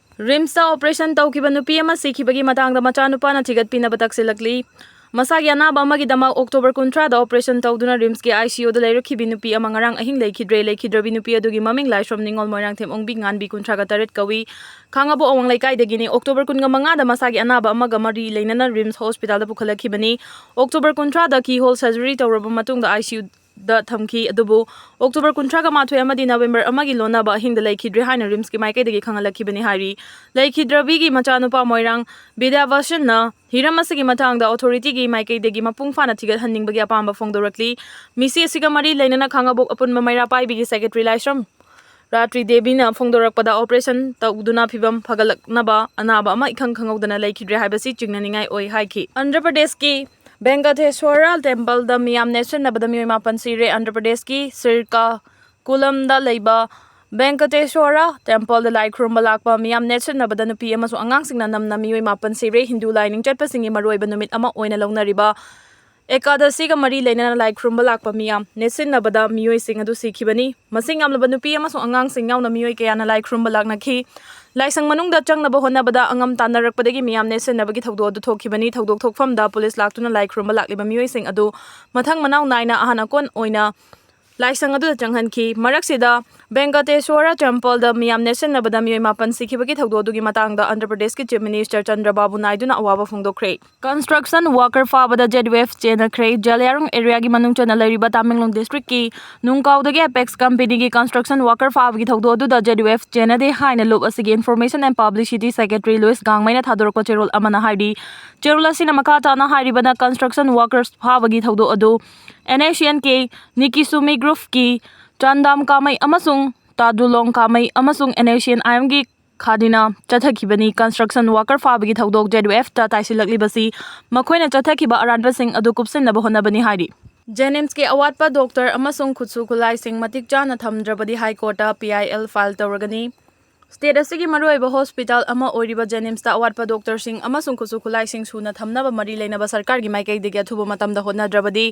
ꯔꯤꯝꯁꯇ ꯑꯣꯄꯔꯦꯁꯟ ꯇꯧꯈꯤꯕ ꯅꯨꯄꯤ ꯑꯃ ꯁꯤꯈꯤꯕꯒꯤ ꯃꯇꯥꯡꯗ ꯃꯆꯥꯅꯨꯄꯥꯅ ꯊꯤꯒꯠꯄꯤꯅꯕ ꯇꯛꯁꯤꯜꯂꯛꯂꯤ꯫ ꯃꯁꯥꯒꯤ ꯑꯅꯥꯕ ꯑꯃꯒꯤꯗꯃꯛ ꯑꯣꯛꯇꯣꯕꯔ ꯀꯨꯟꯊ꯭ꯔꯥꯗ ꯑꯣꯄꯔꯦꯁꯟ ꯇꯧꯗꯨꯅ ꯔꯤꯝꯁꯀꯤ ꯑꯥꯏ ꯁꯤ ꯌꯨꯗ ꯂꯩꯔꯛꯈꯤꯕꯤ ꯅꯨꯄꯤ ꯑꯃ ꯉꯔꯥꯡ ꯑꯍꯤꯡ ꯂꯩꯈꯤꯗ꯭ꯔꯦ꯫ ꯂꯩꯈꯤꯗ꯭ꯔꯕꯤ ꯅꯨꯄꯤ ꯑꯗꯨꯒꯤ ꯃꯃꯤꯡ ꯂꯥꯏꯁ꯭ꯔꯝ ꯅꯤꯉꯣꯜ ꯃꯣꯏꯔꯥꯡꯊꯦꯝ ꯑꯣꯡꯕꯤ ꯉꯥꯟꯕꯤ, ꯀꯨꯟꯊ꯭ꯔꯥꯒ ꯇꯔꯦꯠ ꯀꯧꯏ꯫ ꯈꯥꯡꯉꯕꯣꯛ ꯑꯋꯥꯡ ꯂꯩꯀꯥꯏꯗꯒꯤꯅꯤ꯫ ꯑꯣꯛꯇꯣꯕꯔ ꯀꯨꯟꯒ ꯃꯉꯥꯗ ꯃꯁꯥꯒꯤ ꯑꯅꯥꯕ ꯑꯃꯒ ꯃꯔꯤ ꯂꯩꯅꯅ ꯔꯤꯝꯁ ꯍꯣꯁꯄꯤꯇꯥꯜꯗ ꯄꯨꯈꯠꯂꯛꯈꯤꯕꯅꯤ꯫ ꯑꯣꯛꯇꯣꯕꯔ ꯀꯨꯟꯊ꯭ꯔꯥꯗ ꯀꯤꯍꯣꯜ ꯁꯔꯖꯔꯤ ꯇꯧꯔꯕ ꯃꯇꯨꯡꯗ ꯑꯥꯏ ꯁꯤ ꯌꯨꯗ ꯊꯝꯈꯤ꯫ ꯑꯗꯨꯕꯨ ꯑꯣꯛꯇꯣꯕꯔ ꯀꯨꯟꯊ꯭ꯔꯥꯒ ꯃꯥꯊꯣꯏ ꯑꯃꯗꯤ ꯅꯕꯦꯝꯕꯔ ꯑꯃꯒꯤ ꯂꯣꯟꯅꯕ ꯑꯍꯤꯡꯗ ꯂꯩꯈꯤꯗ꯭ꯔꯦ ꯍꯥꯏꯅ ꯔꯤꯝꯁꯀꯤ ꯃꯥꯏꯀꯩꯗꯒꯤ ꯈꯪꯍꯜꯂꯛꯈꯤꯕꯅꯤ ꯍꯥꯏꯔꯤ꯫ ꯂꯩꯈꯤꯗ꯭ꯔꯕꯤꯒꯤ ꯃꯆꯥꯅꯨꯄꯥ ꯃꯣꯏꯔꯥꯡ ꯕꯤꯗ꯭ꯌꯥꯕꯁꯟꯅ ꯍꯤꯔꯝ ꯑꯁꯤꯒꯤ ꯃꯇꯥꯡꯗ ꯑꯣꯊꯣꯔꯤꯇꯤꯒꯤ ꯃꯥꯏꯀꯩꯗꯒꯤ ꯃꯄꯨꯡ ꯐꯥꯅ ꯊꯤꯒꯠꯍꯟꯅꯤꯡꯕꯒꯤ ꯑꯄꯥꯝꯕ ꯐꯣꯡꯗꯣꯔꯛꯂꯤ꯫ ꯃꯤꯁꯤ ꯑꯁꯤꯒ ꯃꯔꯤ ꯂꯩꯅꯅ ꯈꯥꯡꯉꯕꯣꯛ ꯑꯄꯨꯟꯕ ꯃꯩꯔꯥ ꯄꯥꯏꯕꯤꯒꯤ ꯁꯦꯀ꯭ꯔꯦꯇꯔꯤ ꯂꯥꯏꯁ꯭ꯔꯝ ꯔꯥꯇ꯭ꯔꯤ ꯗꯦꯕꯤꯅ ꯐꯣꯡꯗꯣꯔꯛꯄꯗ, ꯑꯣꯄꯔꯦꯁꯟ ꯇꯧꯗꯨꯅ ꯐꯤꯚꯝ ꯐꯒꯠꯂꯛꯅꯕ ꯑꯅꯥꯕ ꯑꯃ ꯏꯈꯪ ꯈꯪꯍꯧꯗꯅ ꯂꯩꯈꯤꯗ꯭ꯔꯦ ꯍꯥꯏꯕꯁꯤ ꯆꯤꯡꯅꯅꯤꯡꯉꯥꯏ ꯑꯣꯏ ꯍꯥꯏꯈꯤ꯫ ꯑꯟꯙ꯭ꯔ ꯄ꯭ꯔꯗꯦꯁꯀꯤ ꯚꯦꯡꯀꯇꯦꯁ꯭ꯋꯔ ꯇꯦꯝꯄꯜꯗ ꯃꯤꯌꯥꯝ ꯅꯦꯠꯁꯤꯟꯅꯕꯗ ꯃꯤꯑꯣꯏ ꯃꯥꯄꯟ ꯁꯤꯔꯦ꯫ ꯑꯟꯙ꯭ꯔ ꯄ꯭ꯔꯗꯦꯁꯀꯤ ꯁ꯭ꯔꯤꯀꯥꯀꯨꯂꯝꯗ ꯂꯩꯕ ꯚꯦꯡꯀꯇꯦꯁ꯭ꯋꯔ ꯇꯦꯝꯄꯜꯗ ꯂꯥꯏ ꯈꯨꯔꯨꯝꯕ ꯂꯥꯛꯄ ꯃꯤꯌꯥꯝ ꯅꯦꯠꯁꯤꯟꯅꯕꯗ ꯅꯨꯄꯤ ꯑꯃꯁꯨꯡ ꯑꯉꯥꯡꯁꯤꯡꯅ ꯅꯝꯅ ꯃꯤꯑꯣꯏ ꯃꯥꯄꯟ ꯁꯤꯔꯦ꯫ ꯍꯤꯟꯗꯨ ꯂꯥꯏꯅꯤꯡ ꯆꯠꯄꯁꯤꯡꯒꯤ ꯃꯔꯨꯑꯣꯏꯕ ꯅꯨꯃꯤꯠ ꯑꯃ ꯑꯣꯏꯅ ꯂꯧꯅꯔꯤꯕ ꯑꯦꯀꯥꯗꯁꯤꯒ ꯃꯔꯤ ꯂꯩꯅꯅ ꯂꯥꯏ ꯈꯨꯔꯨꯝꯕ ꯂꯥꯛꯄ ꯃꯤꯌꯥꯝ ꯅꯦꯠꯁꯤꯟꯅꯕꯗ ꯃꯤꯑꯣꯏꯁꯤꯡ ꯑꯗꯨ ꯁꯤꯈꯤꯕꯅꯤ꯫ ꯃꯁꯤꯡ ꯌꯥꯝꯂꯕ ꯅꯨꯄꯤ ꯑꯃꯁꯨꯡ ꯑꯉꯥꯡꯁꯤꯡ ꯌꯥꯎꯅ ꯃꯤꯑꯣꯏ ꯀꯌꯥꯅ ꯂꯥꯏ ꯈꯨꯔꯨꯝꯕ ꯂꯥꯛꯅꯈꯤ꯫ ꯂꯥꯏꯁꯪ ꯃꯅꯨꯡꯗ ꯆꯪꯅꯕ ꯍꯣꯠꯅꯕꯗ ꯑꯉꯝ ꯇꯥꯟꯅꯔꯛꯄꯗꯒꯤ ꯃꯤꯌꯥꯝ ꯅꯦꯠꯁꯤꯟꯅꯕꯒꯤ ꯊꯧꯗꯣꯛ ꯑꯗꯨ ꯊꯣꯛꯈꯤꯕꯅꯤ꯫ ꯊꯧꯗꯣꯛ ꯊꯣꯛꯐꯝꯗ ꯄꯨꯂꯤꯁ ꯂꯥꯛꯇꯨꯅ ꯂꯥꯏ ꯈꯨꯔꯨꯝꯕ ꯂꯥꯛꯂꯤꯕ ꯃꯤꯑꯣꯏꯁꯤꯡ ꯑꯗꯨ ꯃꯊꯪ ꯃꯅꯥꯎ ꯅꯥꯏꯅ ꯑꯍꯟ ꯑꯀꯣꯟ ꯑꯣꯏꯅ ꯂꯥꯏꯁꯪ ꯑꯗꯨꯗ ꯆꯪꯍꯟꯈꯤ꯫ ꯃꯔꯛꯁꯤꯗ ꯚꯦꯡꯀꯇꯦꯁ꯭ꯋꯔ ꯇꯦꯝꯄꯜꯗ ꯃꯤꯌꯥꯝ ꯅꯦꯠꯁꯤꯟꯅꯕꯗ ꯃꯤꯑꯣꯏ ꯃꯥꯄꯟ ꯁꯤꯈꯤꯕꯒꯤ ꯊꯧꯗꯣꯛ ꯑꯗꯨꯒꯤ ꯃꯇꯥꯡꯗ ꯑꯟꯙ꯭ꯔ ꯄ꯭ꯔꯗꯦꯁꯀꯤ ꯆꯤꯐ ꯃꯤꯅꯤꯁꯇꯔ ꯆꯟꯗ꯭ꯔꯕꯥꯕꯨ ꯅꯥꯏꯗꯨꯅ ꯑꯋꯥꯕ ꯐꯣꯡꯗꯣꯛꯈ꯭ꯔꯦ꯫ ꯀꯟꯁꯇ꯭ꯔꯛꯁꯟ ꯋꯥꯀꯔ ꯐꯥꯕꯗ ꯖꯦꯗ ꯌꯨ ꯑꯦꯐ ꯆꯦꯟꯅꯈ꯭ꯔꯦ꯫ ꯖꯂꯤꯌꯥꯡꯔꯣꯡ ꯑꯦꯔꯤꯌꯥꯒꯤ ꯃꯅꯨꯡ ꯆꯟꯅ ꯂꯩꯔꯤꯕ ꯇꯥꯃꯦꯡꯂꯣꯡ ꯗꯤꯁꯇ꯭ꯔꯤꯛꯀꯤ ꯅꯨꯡꯀꯥꯎꯗꯒꯤ ꯑꯦꯄꯦꯛꯁ ꯀꯝꯄꯦꯅꯤꯒꯤ ꯀꯟꯁꯇ꯭ꯔꯛꯁꯟ ꯋꯥꯀꯔ ꯐꯥꯕꯒꯤ ꯊꯧꯗꯣꯛ ꯑꯗꯨꯗ ꯖꯦꯗ ꯌꯨ ꯑꯦꯐ ꯆꯦꯟꯅꯗꯦ ꯍꯥꯏꯅ ꯂꯨꯞ ꯑꯁꯤꯒꯤ information and publicity secretary Louis ꯒꯥꯡꯃꯩꯅ ꯊꯥꯗꯣꯔꯛꯄ ꯆꯦꯔꯣꯜ ꯑꯃꯅ ꯍꯥꯏꯔꯤ꯫ ꯆꯦꯔꯣꯜ ꯑꯁꯤꯅ ꯃꯈꯥ ꯇꯥꯅ ꯍꯥꯏꯔꯤꯕꯅ, ꯀꯟꯁꯇ꯭ꯔꯛꯁꯟ ꯋꯥꯀꯔꯁ ꯐꯥꯕꯒꯤ ꯊꯧꯗꯣꯛ ꯑꯗꯨ ꯑꯦꯟ ꯑꯦꯁ ꯁꯤ ꯑꯦꯟ ꯀꯦ ꯅꯤꯀꯤꯁꯨꯃꯤ ꯒ꯭ꯔꯨꯞꯀꯤ ꯆꯥꯟꯗꯥꯝ ꯀꯥꯃꯩ ꯑꯃꯁꯨꯡ ꯇꯥꯗꯨꯂꯣꯡ ꯀꯥꯃꯩ ꯑꯃꯁꯨꯡ ꯑꯦꯟ ꯑꯦꯁ ꯁꯤ ꯑꯦꯟ ꯑꯥꯏ ꯑꯦꯝꯒꯤ ꯈꯥꯗꯤꯅ ꯆꯠꯊꯈꯤꯕꯅꯤ꯫ ꯀꯟꯁꯇ꯭ꯔꯛꯁꯟ ꯋꯥꯀꯔ ꯐꯥꯕꯒꯤ ꯊꯧꯗꯣꯛ ꯖꯦꯗ ꯌꯨ ꯑꯦꯐꯇ ꯇꯥꯏꯁꯤꯜꯂꯛꯂꯤꯕꯁꯤ ꯃꯈꯣꯏꯅ ꯆꯠꯊꯈꯤꯕ ꯑꯔꯥꯟꯕꯁꯤꯡ ꯑꯗꯨ ꯀꯨꯞꯁꯤꯟꯅꯕ ꯍꯣꯠꯅꯕꯅꯤ ꯍꯥꯏꯔꯤ꯫ ꯖꯦꯅꯤꯝꯁꯀꯤ ꯑꯋꯥꯠꯄ ꯗꯣꯛꯇꯔ ꯑꯃꯁꯨꯡ ꯈꯨꯠꯁꯨ ꯈꯨꯠꯂꯥꯏꯁꯤꯡ ꯃꯇꯤꯛ ꯆꯥꯅ ꯊꯝꯗ꯭ꯔꯕꯗꯤ ꯍꯥꯏ ꯀꯣꯔꯠꯇ ꯄꯤ ꯑꯥꯏ ꯑꯦꯜ ꯐꯥꯏꯜ ꯇꯧꯔꯒꯅꯤ꯫ ꯁ꯭ꯇꯦꯠ ꯑꯁꯤꯒꯤ ꯃꯔꯨꯑꯣꯏꯕ ꯍꯣꯁꯄꯤꯇꯥꯜ ꯑꯃ ꯑꯣꯏꯔꯤꯕ ꯖꯦꯅꯤꯝꯁꯇ ꯑꯋꯥꯠꯄ ꯗꯣꯛꯇꯔꯁꯤꯡ ꯑꯃꯁꯨꯡ ꯈꯨꯠꯁꯨ ꯈꯨꯠꯂꯥꯏꯁꯤꯡ ꯁꯨꯅ ꯊꯝꯅꯕ ꯃꯔꯤ ꯂꯩꯅꯕ ꯁꯔꯀꯥꯔꯒꯤ ꯃꯥꯏꯀꯩꯗꯒꯤ ꯑꯊꯨꯕ ꯃꯇꯝꯗ ꯍꯣꯠꯅꯗ꯭ꯔꯕꯗꯤ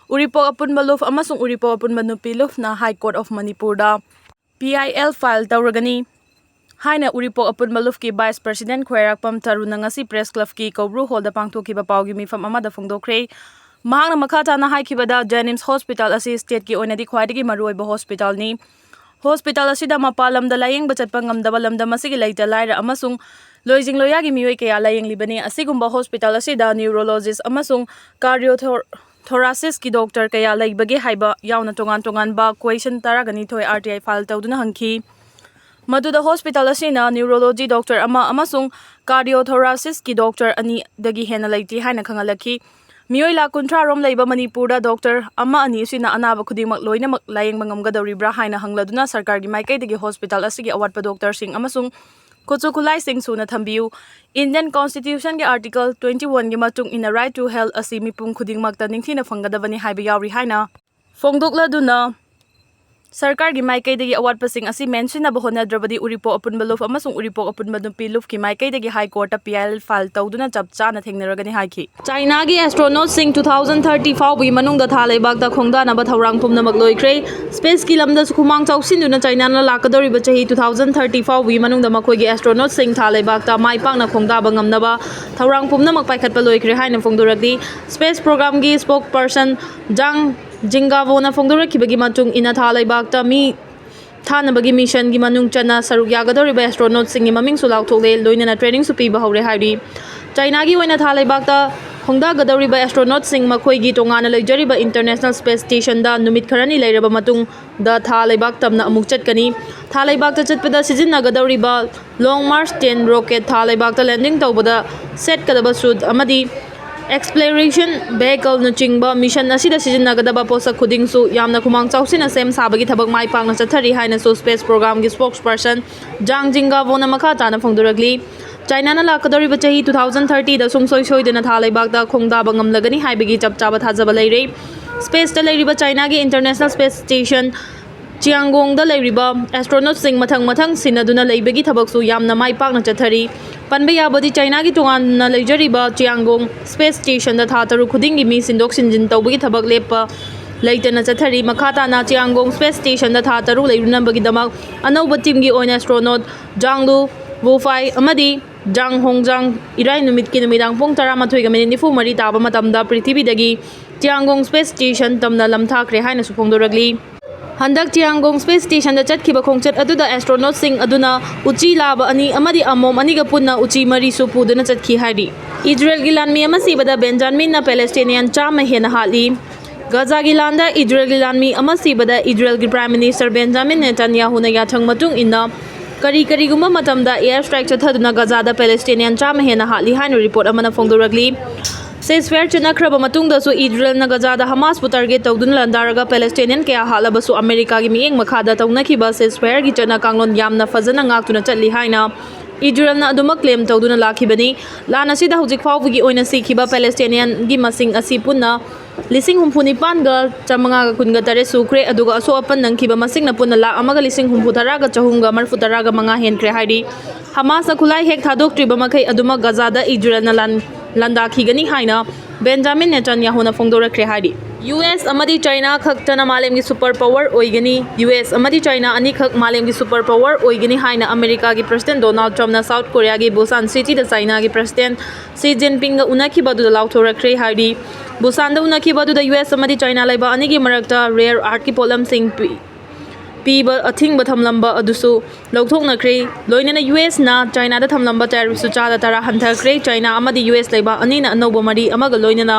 ꯎꯔꯤꯄꯣꯛ ꯑꯄꯨꯟꯕ ꯂꯨꯞ ꯑꯃꯁꯨꯡ ꯎꯔꯤꯄꯣꯛ ꯑꯄꯨꯟꯕ ꯅꯨꯄꯤ ꯂꯨꯞꯅ ꯍꯥꯏ ꯀꯣꯔꯠ ꯑꯣꯐ ꯃꯅꯤꯄꯨꯔꯗ ꯄꯤ ꯑꯥꯏ ꯑꯦꯜ ꯐꯥꯏꯜ ꯇꯧꯔꯒꯅꯤ ꯍꯥꯏꯅ ꯎꯔꯤꯄꯣꯛ ꯑꯄꯨꯟꯕ ꯂꯨꯞꯀꯤ ꯚꯥꯏꯁ ꯄ꯭ꯔꯁꯤꯗꯦꯟꯠ ꯈ꯭ꯋꯥꯏꯔꯥꯛꯄꯝ ꯇꯔꯨꯅ ꯉꯁꯤ ꯄ꯭ꯔꯦꯁ ꯀ꯭ꯂꯕꯀꯤ ꯀꯧꯕ꯭ꯔꯨ ꯍꯣꯜꯗ ꯄꯥꯡꯊꯣꯛꯈꯤꯕ ꯄꯥꯎꯒꯤ ꯃꯤꯐꯝ ꯑꯃꯗ ꯐꯣꯡꯗꯣꯛꯈ꯭ꯔꯦ꯫ ꯃꯍꯥꯛꯅ ꯃꯈꯥ ꯇꯥꯅ ꯍꯥꯏꯈꯤꯕꯗ, ꯖꯦꯅꯤꯝꯁ ꯍꯣꯁꯄꯤꯇꯥꯜ ꯑꯁꯤ ꯁ꯭ꯇꯦꯠꯀꯤ ꯑꯣꯏꯅꯗꯤ ꯈ꯭ꯋꯥꯏꯗꯒꯤ ꯃꯔꯨꯑꯣꯏꯕ ꯍꯣꯁꯄꯤꯇꯥꯜꯅꯤ꯫ ꯍꯣꯁꯄꯤꯇꯥꯜ ꯑꯁꯤꯗ ꯃꯄꯥꯟ ꯂꯝꯗ ꯂꯥꯌꯦꯡꯕ ꯆꯠꯄ ꯉꯝꯗꯕ ꯂꯝꯗꯝ ꯑꯁꯤꯒꯤ ꯂꯩꯇ ꯂꯥꯏꯔ ꯑꯃꯁꯨꯡ ꯂꯣꯏꯖꯤꯡ ꯂꯣꯌꯥꯒꯤ ꯃꯤꯑꯣꯏ ꯀꯌꯥ ꯂꯥꯌꯦꯡꯂꯤꯕꯅꯤ꯫ ꯑꯁꯤꯒꯨꯝꯕ ꯍꯣꯁꯄꯤꯇꯥꯜ ꯑꯁꯤꯗ ꯅ꯭ꯌꯨꯔꯣꯂꯣꯖꯤꯁ ꯑꯃꯁꯨꯡ ꯀꯥꯔꯗꯤꯑꯣ ꯊꯣꯔꯥꯁꯤꯁꯀꯤ ꯗꯣꯛꯇꯔ ꯀꯌꯥ ꯂꯩꯕꯒꯦ ꯍꯥꯏꯕ ꯌꯥꯎꯅ ꯇꯣꯉꯥꯟ ꯇꯣꯉꯥꯟꯕ ꯀ꯭ꯋꯦꯁꯟ ꯇꯔꯥꯒ ꯅꯤꯊꯣꯏ ꯑꯥꯔ ꯇꯤ ꯑꯥꯏ ꯐꯥꯏꯜ ꯇꯧꯗꯨꯅ ꯍꯪꯈꯤ꯫ ꯃꯗꯨꯗ ꯍꯣꯁꯄꯤꯇꯥꯜ ꯑꯁꯤꯅ ꯅ꯭ꯌꯨꯔꯣꯂꯣꯖꯤ ꯗꯣꯛꯇꯔ ꯑꯃ ꯑꯃꯁꯨꯡ ꯀꯥꯔꯗꯤꯑꯣ ꯊꯣꯔꯥꯁꯤꯁꯀꯤ ꯗꯣꯛꯇꯔ ꯑꯅꯤꯗꯒꯤ ꯍꯦꯟꯅ ꯂꯩꯇꯦ ꯍꯥꯏꯅ ꯈꯪꯍꯜꯂꯛꯈꯤ꯫ ꯃꯤꯑꯣꯏ ꯂꯥꯈ ꯀꯨꯟꯊ꯭ꯔꯥ ꯔꯣꯝ ꯂꯩꯕ ꯃꯅꯤꯄꯨꯔꯗ ꯗꯣꯛꯇꯔ ꯑꯃ ꯑꯅꯤ ꯑꯁꯤꯅ ꯑꯅꯥꯕ ꯈꯨꯗꯤꯡꯃꯛ ꯂꯣꯏꯅꯃꯛ ꯂꯥꯌꯦꯡꯕ ꯉꯝꯒꯗꯧꯔꯤꯕ꯭ꯔꯥ ꯍꯥꯏꯅ ꯍꯪꯂꯗꯨꯅ ꯁꯔꯀꯥꯔꯒꯤ ꯃꯥꯏꯀꯩꯗꯒꯤ ꯍꯣꯁꯄꯤꯇꯥꯜ ꯑꯁꯤꯒꯤ ꯑꯋꯥꯠꯄ ꯗꯣꯛꯇꯔꯁꯤꯡ ꯑꯃꯁꯨꯡ ꯈꯨꯠꯁꯨ ꯈꯨꯠꯂꯥꯏꯁꯤꯡ ꯁꯨꯅ ꯊꯝꯕꯤꯌꯨ꯫ Indian Constitution ꯒꯤ Article twenty one ꯒꯤ ꯃꯇꯨꯡ ꯏꯟꯅ right to health ꯑꯁꯤ ꯃꯤꯄꯨꯝ ꯈꯨꯗꯤꯡꯃꯛꯇ ꯅꯤꯡꯊꯤꯅ ꯐꯪꯒꯗꯕꯅꯤ ꯍꯥꯏꯕ ꯌꯥꯎꯔꯤ ꯍꯥꯏꯅ ꯐꯣꯡꯗꯣꯛꯂꯗꯨꯅ, ꯁꯔꯀꯥꯔꯒꯤ ꯃꯥꯏꯀꯩꯗꯒꯤ ꯑꯋꯥꯠꯄꯁꯤꯡ ꯑꯁꯤ ꯃꯦꯟꯁꯤꯟꯅꯕ ꯍꯣꯠꯅꯗ꯭ꯔꯕꯗꯤ ꯎꯔꯤꯄꯣꯛ ꯑꯄꯨꯟꯕ ꯂꯨꯞ ꯑꯃꯁꯨꯡ ꯎꯔꯤꯄꯣꯛ ꯑꯄꯨꯟꯕ ꯅꯨꯄꯤ ꯂꯨꯞꯀꯤ ꯃꯥꯏꯀꯩꯗꯒꯤ High Court ꯇ P I L file ꯇꯧꯗꯨꯅ ꯆꯞ ꯆꯥꯅ ꯊꯦꯡꯅꯔꯒꯅꯤ ꯍꯥꯏꯈꯤ꯫ ꯆꯥꯏꯅꯥꯒꯤ astronaut ꯁꯤꯡ two thousand thirty ꯐꯥꯎꯕꯒꯤ ꯃꯅꯨꯡꯗ ꯊꯥ ꯂꯩꯕꯥꯛꯇ ꯈꯣꯡꯗꯥꯅꯕ ꯊꯧꯔꯥꯡ ꯄꯨꯝꯅꯃꯛ ꯂꯣꯏꯈ꯭ꯔꯦ꯫ Space ꯀꯤ ꯂꯝꯗꯁꯨ ꯈꯨꯃꯥꯡ ꯆꯥꯎꯁꯤꯟꯗꯨꯅ ꯆꯥꯏꯅꯥꯅ ꯂꯥꯛꯀꯗꯧꯔꯤꯕ ꯆꯍꯤ two thousand thirty ꯐꯥꯎꯕꯒꯤ ꯃꯅꯨꯡꯗ ꯃꯈꯣꯏꯒꯤ astronaut ꯁꯤꯡ ꯊꯥ ꯂꯩꯕꯥꯛꯇ ꯃꯥꯏ ꯄꯥꯛꯅ ꯈꯣꯡꯗꯥꯕ ꯉꯝꯅꯕ ꯊꯧꯔꯥꯡ ꯄꯨꯝꯅꯃꯛ ꯄꯥꯏꯈꯠꯄ ꯂꯣꯏꯈ꯭ꯔꯦ ꯍꯥꯏꯅ ꯐꯣꯡꯗꯣꯔꯛꯂꯤ꯫ Space program ꯒꯤ spokesperson Zhang Jinggaoꯅ ꯐꯣꯡꯗꯣꯔꯛꯈꯤꯕꯒꯤ ꯃꯇꯨꯡ ꯏꯟꯅ, ꯊꯥ ꯂꯩꯕꯥꯛꯇ ꯃꯤ ꯊꯥꯅꯕꯒꯤ mission ꯒꯤ ꯃꯅꯨꯡ ꯆꯟꯅ ꯁꯔꯨꯛ ꯌꯥꯒꯗꯧꯔꯤꯕ astronaut ꯁꯤꯡꯒꯤ ꯃꯃꯤꯡꯁꯨ ꯂꯥꯎꯊꯣꯛꯂꯦ, ꯂꯣꯏꯅꯅ training ꯁꯨ ꯄꯤꯕ ꯍꯧꯔꯦ ꯍꯥꯏꯔꯤ꯫ ꯆꯥꯏꯅꯥꯒꯤ ꯑꯣꯏꯅ ꯊꯥ ꯂꯩꯕꯥꯛꯇ ꯈꯣꯡꯗꯥꯒꯗꯧꯔꯤꯕ astronaut ꯁꯤꯡ ꯃꯈꯣꯏꯒꯤ ꯇꯣꯉꯥꯟꯅ ꯂꯩꯖꯔꯤꯕ International Space Station ꯗ ꯅꯨꯃꯤꯠ ꯈꯔꯅꯤ ꯂꯩꯔꯕ ꯃꯇꯨꯡꯗ ꯊꯥ ꯂꯩꯕꯥꯛ ꯇꯝꯅ ꯑꯃꯨꯛ ꯆꯠꯀꯅꯤ꯫ ꯊꯥ ꯂꯩꯕꯥꯛꯇ ꯆꯠꯄꯗ ꯁꯤꯖꯤꯟꯅꯒꯗꯧꯔꯤꯕ Long March ten rocket, ꯊꯥ ꯂꯩꯕꯥꯛꯇ landing ꯇꯧꯕꯗ ꯁꯦꯠꯀꯗꯕ suit ꯑꯃꯗꯤ exploration vehicle ꯅꯆꯤꯡꯕ mission ꯑꯁꯤꯗ ꯁꯤꯖꯤꯟꯅꯒꯗꯕ ꯄꯣꯠꯁꯛ ꯈꯨꯗꯤꯡꯁꯨ ꯌꯥꯝꯅ ꯈꯨꯃꯥꯡ ꯆꯥꯎꯁꯤꯟꯅ ꯁꯦꯝ ꯁꯥꯕꯒꯤ ꯊꯕꯛ ꯃꯥꯏ ꯄꯥꯛꯅ ꯆꯠꯊꯔꯤ ꯍꯥꯏꯅꯁꯨ space program ꯒꯤ spokesperson Zhang Jinggaoꯅ ꯃꯈꯥ ꯇꯥꯅ ꯐꯣꯡꯗꯣꯔꯛꯂꯤ꯫ ꯆꯥꯏꯅꯥꯅ ꯂꯥꯛꯀꯗꯧꯔꯤꯕ ꯆꯍꯤ two thousand thirty ꯗ ꯁꯨꯡꯁꯣꯏ ꯁꯣꯏꯗꯅ ꯊꯥ ꯂꯩꯕꯥꯛꯇ ꯈꯣꯡꯗꯥꯕ ꯉꯝꯂꯒꯅꯤ ꯍꯥꯏꯕꯒꯤ ꯆꯞ ꯆꯥꯕ ꯊꯥꯖꯕ ꯂꯩꯔꯦ꯫ Space ꯇ ꯂꯩꯔꯤꯕ ꯆꯥꯏꯅꯥꯒꯤ International Space Station ꯆꯤꯌꯥꯡꯒꯣꯡꯗ ꯂꯩꯔꯤꯕ astronaut ꯁꯤꯡ ꯃꯊꯪ ꯃꯊꯪ ꯁꯤꯟꯅꯗꯨꯅ ꯂꯩꯕꯒꯤ ꯊꯕꯛꯁꯨ ꯌꯥꯝꯅ ꯃꯥꯏ ꯄꯥꯛꯅ ꯆꯠꯊꯔꯤ꯫ ꯄꯟꯕ ꯌꯥꯕꯗꯤ, ꯆꯥꯏꯅꯥꯒꯤ ꯇꯣꯉꯥꯟꯅ ꯂꯩꯖꯔꯤꯕ ꯆꯤꯌꯥꯡꯒꯣꯡ Space Station ꯗ ꯊꯥ ꯇꯔꯨꯛ ꯈꯨꯗꯤꯡꯒꯤ ꯃꯤ ꯁꯤꯟꯗꯣꯛ ꯁꯤꯟꯖꯤꯟ ꯇꯧꯕꯒꯤ ꯊꯕꯛ ꯂꯦꯞꯄ ꯂꯩꯇꯅ ꯆꯠꯊꯔꯤ꯫ ꯃꯈꯥ ꯇꯥꯅ ꯆꯤꯌꯥꯡꯒꯣꯡ Space Station ꯗ ꯊꯥ ꯇꯔꯨꯛ ꯂꯩꯔꯨꯅꯕꯒꯤꯗꯃꯛ ꯑꯅꯧꯕ team ꯒꯤ ꯑꯣꯏꯅ astronaut Zhang Lu, Wu Fai ꯑꯃꯗꯤ Zhang Hongzhang ꯏꯔꯥꯏ ꯅꯨꯃꯤꯠꯀꯤ ꯅꯨꯃꯤꯗꯥꯡ ꯄꯨꯡ ꯇꯔꯥꯃꯥꯊꯣꯏꯒ minute ꯅꯤꯐꯨ ꯃꯔꯤ ꯇꯥꯕ ꯃꯇꯝꯗ ꯄ꯭ꯔꯤꯊꯤꯕꯤꯗꯒꯤ ꯆꯤꯌꯥꯡꯒꯣꯡ Space Station ꯇꯝꯅ ꯂꯝꯊꯥꯈ꯭ꯔꯦ ꯍꯥꯏꯅꯁꯨ ꯐꯣꯡꯗꯣꯔꯛꯂꯤ꯫ ꯍꯟꯗꯛ ꯆꯤꯌꯥꯡꯒꯣꯡ Space Station ꯗ ꯆꯠꯈꯤꯕ ꯈꯣꯡꯆꯠ ꯑꯗꯨꯗ astronaut ꯁꯤꯡ ꯑꯗꯨꯅ ꯎꯆꯤ ꯂꯥꯕ ꯑꯅꯤ ꯑꯃꯗꯤ ꯑꯃꯣꯝ ꯑꯅꯤꯒ ꯄꯨꯟꯅ ꯎꯆꯤ ꯃꯔꯤꯁꯨ ꯄꯨꯗꯨꯅ ꯆꯠꯈꯤ ꯍꯥꯏꯔꯤ꯫ ꯏꯖꯔꯦꯜꯒꯤ ꯂꯥꯟꯃꯤ ꯑꯃ ꯁꯤꯕꯗ ꯕꯦꯟꯖꯥꯃꯤꯟꯅ Palestinian ꯆꯥꯝꯃ ꯍꯦꯟꯅ ꯍꯥꯠꯂꯤ꯫ ꯒꯥꯖꯥꯒꯤ ꯂꯥꯟꯗ ꯏꯖꯔꯦꯜꯒꯤ ꯂꯥꯟꯃꯤ ꯑꯃ ꯁꯤꯕꯗ ꯏꯖꯔꯦꯜꯒꯤ Prime Minister ꯕꯦꯟꯖꯥꯃꯤꯟ ꯅꯦꯇꯥꯟꯌꯥꯍꯨꯅ ꯌꯥꯊꯪ ꯃꯇꯨꯡ ꯏꯟꯅ ꯀꯔꯤ ꯀꯔꯤꯒꯨꯝꯕ ꯃꯇꯝꯗ air strike ꯆꯠꯊꯗꯨꯅ ꯒꯥꯖꯥꯗ Palestinian ꯆꯥꯝꯃ ꯍꯦꯟꯅ ꯍꯥꯠꯂꯤ ꯍꯥꯏꯅ report ꯑꯃꯅ ꯐꯣꯡꯗꯣꯔꯛꯂꯤ꯫ Ceasefire ꯆꯠꯅꯈ꯭ꯔꯕ ꯃꯇꯨꯡꯗꯁꯨ ꯏꯖꯔꯦꯜꯅ ꯒꯖꯥꯗ ꯍꯃꯥꯁꯄꯨ target ꯇꯧꯗꯨꯅ ꯂꯥꯟꯗꯥꯔꯒ Palestinian ꯀꯌꯥ ꯍꯥꯠꯂꯕꯁꯨ ꯑꯃꯦꯔꯤꯀꯥꯒꯤ ꯃꯤꯠꯌꯦꯡ ꯃꯈꯥꯗ ꯇꯧꯅꯈꯤꯕ ceasefireꯒꯤ ꯆꯠꯅ ꯀꯥꯡꯂꯣꯟ ꯌꯥꯝꯅ ꯐꯖꯅ ꯉꯥꯛꯇꯨꯅ ꯆꯠꯂꯤ ꯍꯥꯏꯅ ꯏꯖꯔꯦꯜꯅ ꯑꯗꯨꯃꯛ claim ꯇꯧꯗꯨꯅ ꯂꯥꯛꯈꯤꯕꯅꯤ꯫ ꯂꯥꯟ ꯑꯁꯤꯗ ꯍꯧꯖꯤꯛ ꯐꯥꯎꯕꯒꯤ ꯑꯣꯏꯅ ꯁꯤꯈꯤꯕ Palestinianꯒꯤ ꯃꯁꯤꯡ ꯑꯁꯤ ꯄꯨꯟꯅ ꯂꯤꯁꯤꯡ ꯍꯨꯝꯐꯨ ꯅꯤꯄꯥꯟꯒ ꯆꯥꯃꯉꯥꯒ ꯀꯨꯟꯒ ꯇꯔꯦꯠ ꯁꯨꯈ꯭ꯔꯦ, ꯑꯗꯨꯒ ꯑꯁꯣꯛ ꯑꯄꯟ ꯅꯪꯈꯤꯕ ꯃꯁꯤꯡꯅ ꯄꯨꯟꯅ ꯂꯥꯈ ꯑꯃꯒ ꯂꯤꯁꯤꯡ ꯍꯨꯝꯐꯨ ꯇꯔꯥꯒ ꯆꯍꯨꯝꯒ ꯃꯔꯤꯐꯨ ꯇꯔꯥꯒ ꯃꯉꯥ ꯍꯦꯟꯈ꯭ꯔꯦ ꯍꯥꯏꯔꯤ꯫ ꯍꯃꯥꯁꯅ ꯈꯨꯠꯂꯥꯏ ꯍꯦꯛ ꯊꯥꯗꯣꯛꯇ꯭ꯔꯤꯕ ꯃꯈꯩ ꯑꯗꯨꯃꯛ ꯒꯖꯥꯗ ꯏꯖꯔꯦꯜꯅ ꯂꯥꯟ-, ꯂꯥꯟꯗꯥꯈꯤꯒꯅꯤ ꯍꯥꯏꯅ ꯕꯦꯟꯖꯥꯃꯤꯟ ꯅꯦꯇꯥꯟꯌꯥꯍꯨꯅ ꯐꯣꯡꯗꯣꯔꯛꯈ꯭ꯔꯦ ꯍꯥꯏꯔꯤ꯫ ꯌꯨ ꯑꯦꯁ ꯑꯃꯗꯤ ꯆꯥꯏꯅꯥ ꯈꯛꯇꯅ ꯃꯥꯂꯦꯝꯒꯤ super power ꯑꯣꯏꯒꯅꯤ꯫ ꯌꯨ ꯑꯦꯁ ꯑꯃꯗꯤ ꯆꯥꯏꯅꯥ ꯑꯅꯤꯈꯛ ꯃꯥꯂꯦꯝꯒꯤ super power ꯑꯣꯏꯒꯅꯤ ꯍꯥꯏꯅ ꯑꯃꯦꯔꯤꯀꯥꯒꯤ President Donald Trumpꯅ South Koreaꯒꯤ Busan cityꯗ ꯆꯥꯏꯅꯥꯒꯤ President Xi Jinpingꯒ ꯎꯅꯈꯤꯕ ꯑꯗꯨꯗ ꯂꯥꯎꯊꯣꯔꯛꯈ꯭ꯔꯦ ꯍꯥꯏꯔꯤ꯫ Busanꯗ ꯎꯅꯈꯤꯕ ꯑꯗꯨꯗ ꯌꯨ ꯑꯦꯁ ꯑꯃꯗꯤ ꯆꯥꯏꯅꯥ ꯂꯩꯕꯥꯛ ꯑꯅꯤꯒꯤ ꯃꯔꯛꯇ rare earthꯀꯤ ꯄꯣꯠꯂꯝꯁꯤꯡ ꯄꯤ-, ꯄꯤꯕ ꯑꯊꯤꯡꯕ ꯊꯝꯂꯝꯕ ꯑꯗꯨꯁꯨ ꯂꯧꯊꯣꯛꯅꯈ꯭ꯔꯦ꯫ ꯂꯣꯏꯅꯅ ꯌꯨ ꯑꯦꯁꯅ ꯆꯥꯏꯅꯥꯗ ꯊꯝꯂꯝꯕ tariffꯁꯨ ꯆꯥꯗ ꯇꯔꯥ ꯍꯟꯊꯈ꯭ꯔꯦ꯫ ꯆꯥꯏꯅꯥ ꯑꯃꯗꯤ ꯌꯨ ꯑꯦꯁ ꯂꯩꯕꯥꯛ ꯑꯅꯤꯅ ꯑꯅꯧꯕ ꯃꯔꯤ ꯑꯃꯒ ꯂꯣꯏꯅꯅ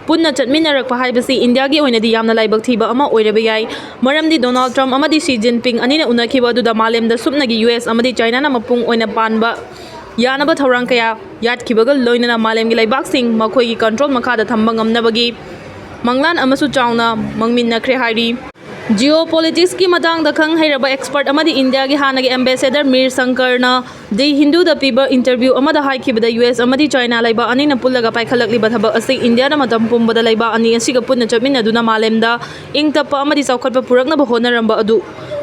ꯄꯨꯟꯅ ꯆꯠꯃꯤꯟꯅꯔꯛꯄ ꯍꯥꯏꯕꯁꯤ ꯏꯟꯗꯤꯌꯥꯒꯤ ꯑꯣꯏꯅꯗꯤ ꯌꯥꯝꯅ ꯂꯥꯏꯕꯛ ꯊꯤꯕ ꯑꯃ ꯑꯣꯏꯔꯕ ꯌꯥꯏ꯫ ꯃꯔꯝꯗꯤ Donald Trump ꯑꯃꯗꯤ Xi Jinping ꯑꯅꯤꯅ ꯎꯅꯈꯤꯕ ꯑꯗꯨꯗ ꯃꯥꯂꯦꯝꯗ ꯁꯨꯞꯅꯒꯤ ꯌꯨ ꯑꯦꯁ ꯑꯃꯗꯤ ꯆꯥꯏꯅꯥꯅ ꯃꯄꯨꯡ ꯑꯣꯏꯅ ꯄꯥꯟꯕ ꯌꯥꯅꯕ ꯊꯧꯔꯥꯡ ꯀꯌꯥ ꯌꯥꯠꯈꯤꯕꯒ ꯂꯣꯏꯅꯅ ꯃꯥꯂꯦꯝꯒꯤ ꯂꯩꯕꯥꯛꯁꯤꯡ ꯃꯈꯣꯏꯒꯤ control ꯃꯈꯥꯗ ꯊꯝꯕ ꯉꯝꯅꯕꯒꯤ ꯃꯪꯂꯥꯟ ꯑꯃꯁꯨ ꯆꯥꯎꯅ ꯃꯪꯃꯤꯟꯅꯈ꯭ꯔꯦ ꯍꯥꯏꯔꯤ꯫ Geopoliticsꯀꯤ ꯃꯇꯥꯡꯗ ꯈꯪ ꯍꯩꯔꯕ expert ꯑꯃꯗꯤ ꯏꯟꯗꯤꯌꯥꯒꯤ ꯍꯥꯟꯅꯒꯤ ambassador ꯃꯤꯔ ꯁꯪꯀꯔꯅ The Hinduꯗ ꯄꯤꯕ interview ꯑꯃꯗ ꯍꯥꯏꯈꯤꯕꯗ, ꯌꯨ ꯑꯦꯁ ꯑꯃꯗꯤ ꯆꯥꯏꯅꯥ ꯂꯩꯕꯥꯛ ꯑꯅꯤꯅ ꯄꯨꯜꯂꯒ ꯄꯥꯏꯈꯠꯂꯛꯂꯤꯕ ꯊꯕꯛ ꯑꯁꯤ ꯏꯟꯗꯤꯌꯥꯅ ꯃꯇꯝ ꯄꯨꯝꯕꯗ ꯂꯩꯕꯥꯛ ꯑꯅꯤ ꯑꯁꯤꯒ ꯄꯨꯟꯅ ꯆꯠꯃꯤꯟꯅꯗꯨꯅ ꯃꯥꯂꯦꯝꯗ ꯏꯪ ꯇꯞꯄ ꯑꯃꯗꯤ ꯆꯥꯎꯈꯠꯄ ꯄꯨꯔꯛꯅꯕ ꯍꯣꯠꯅꯔꯝꯕ ꯑꯗꯨ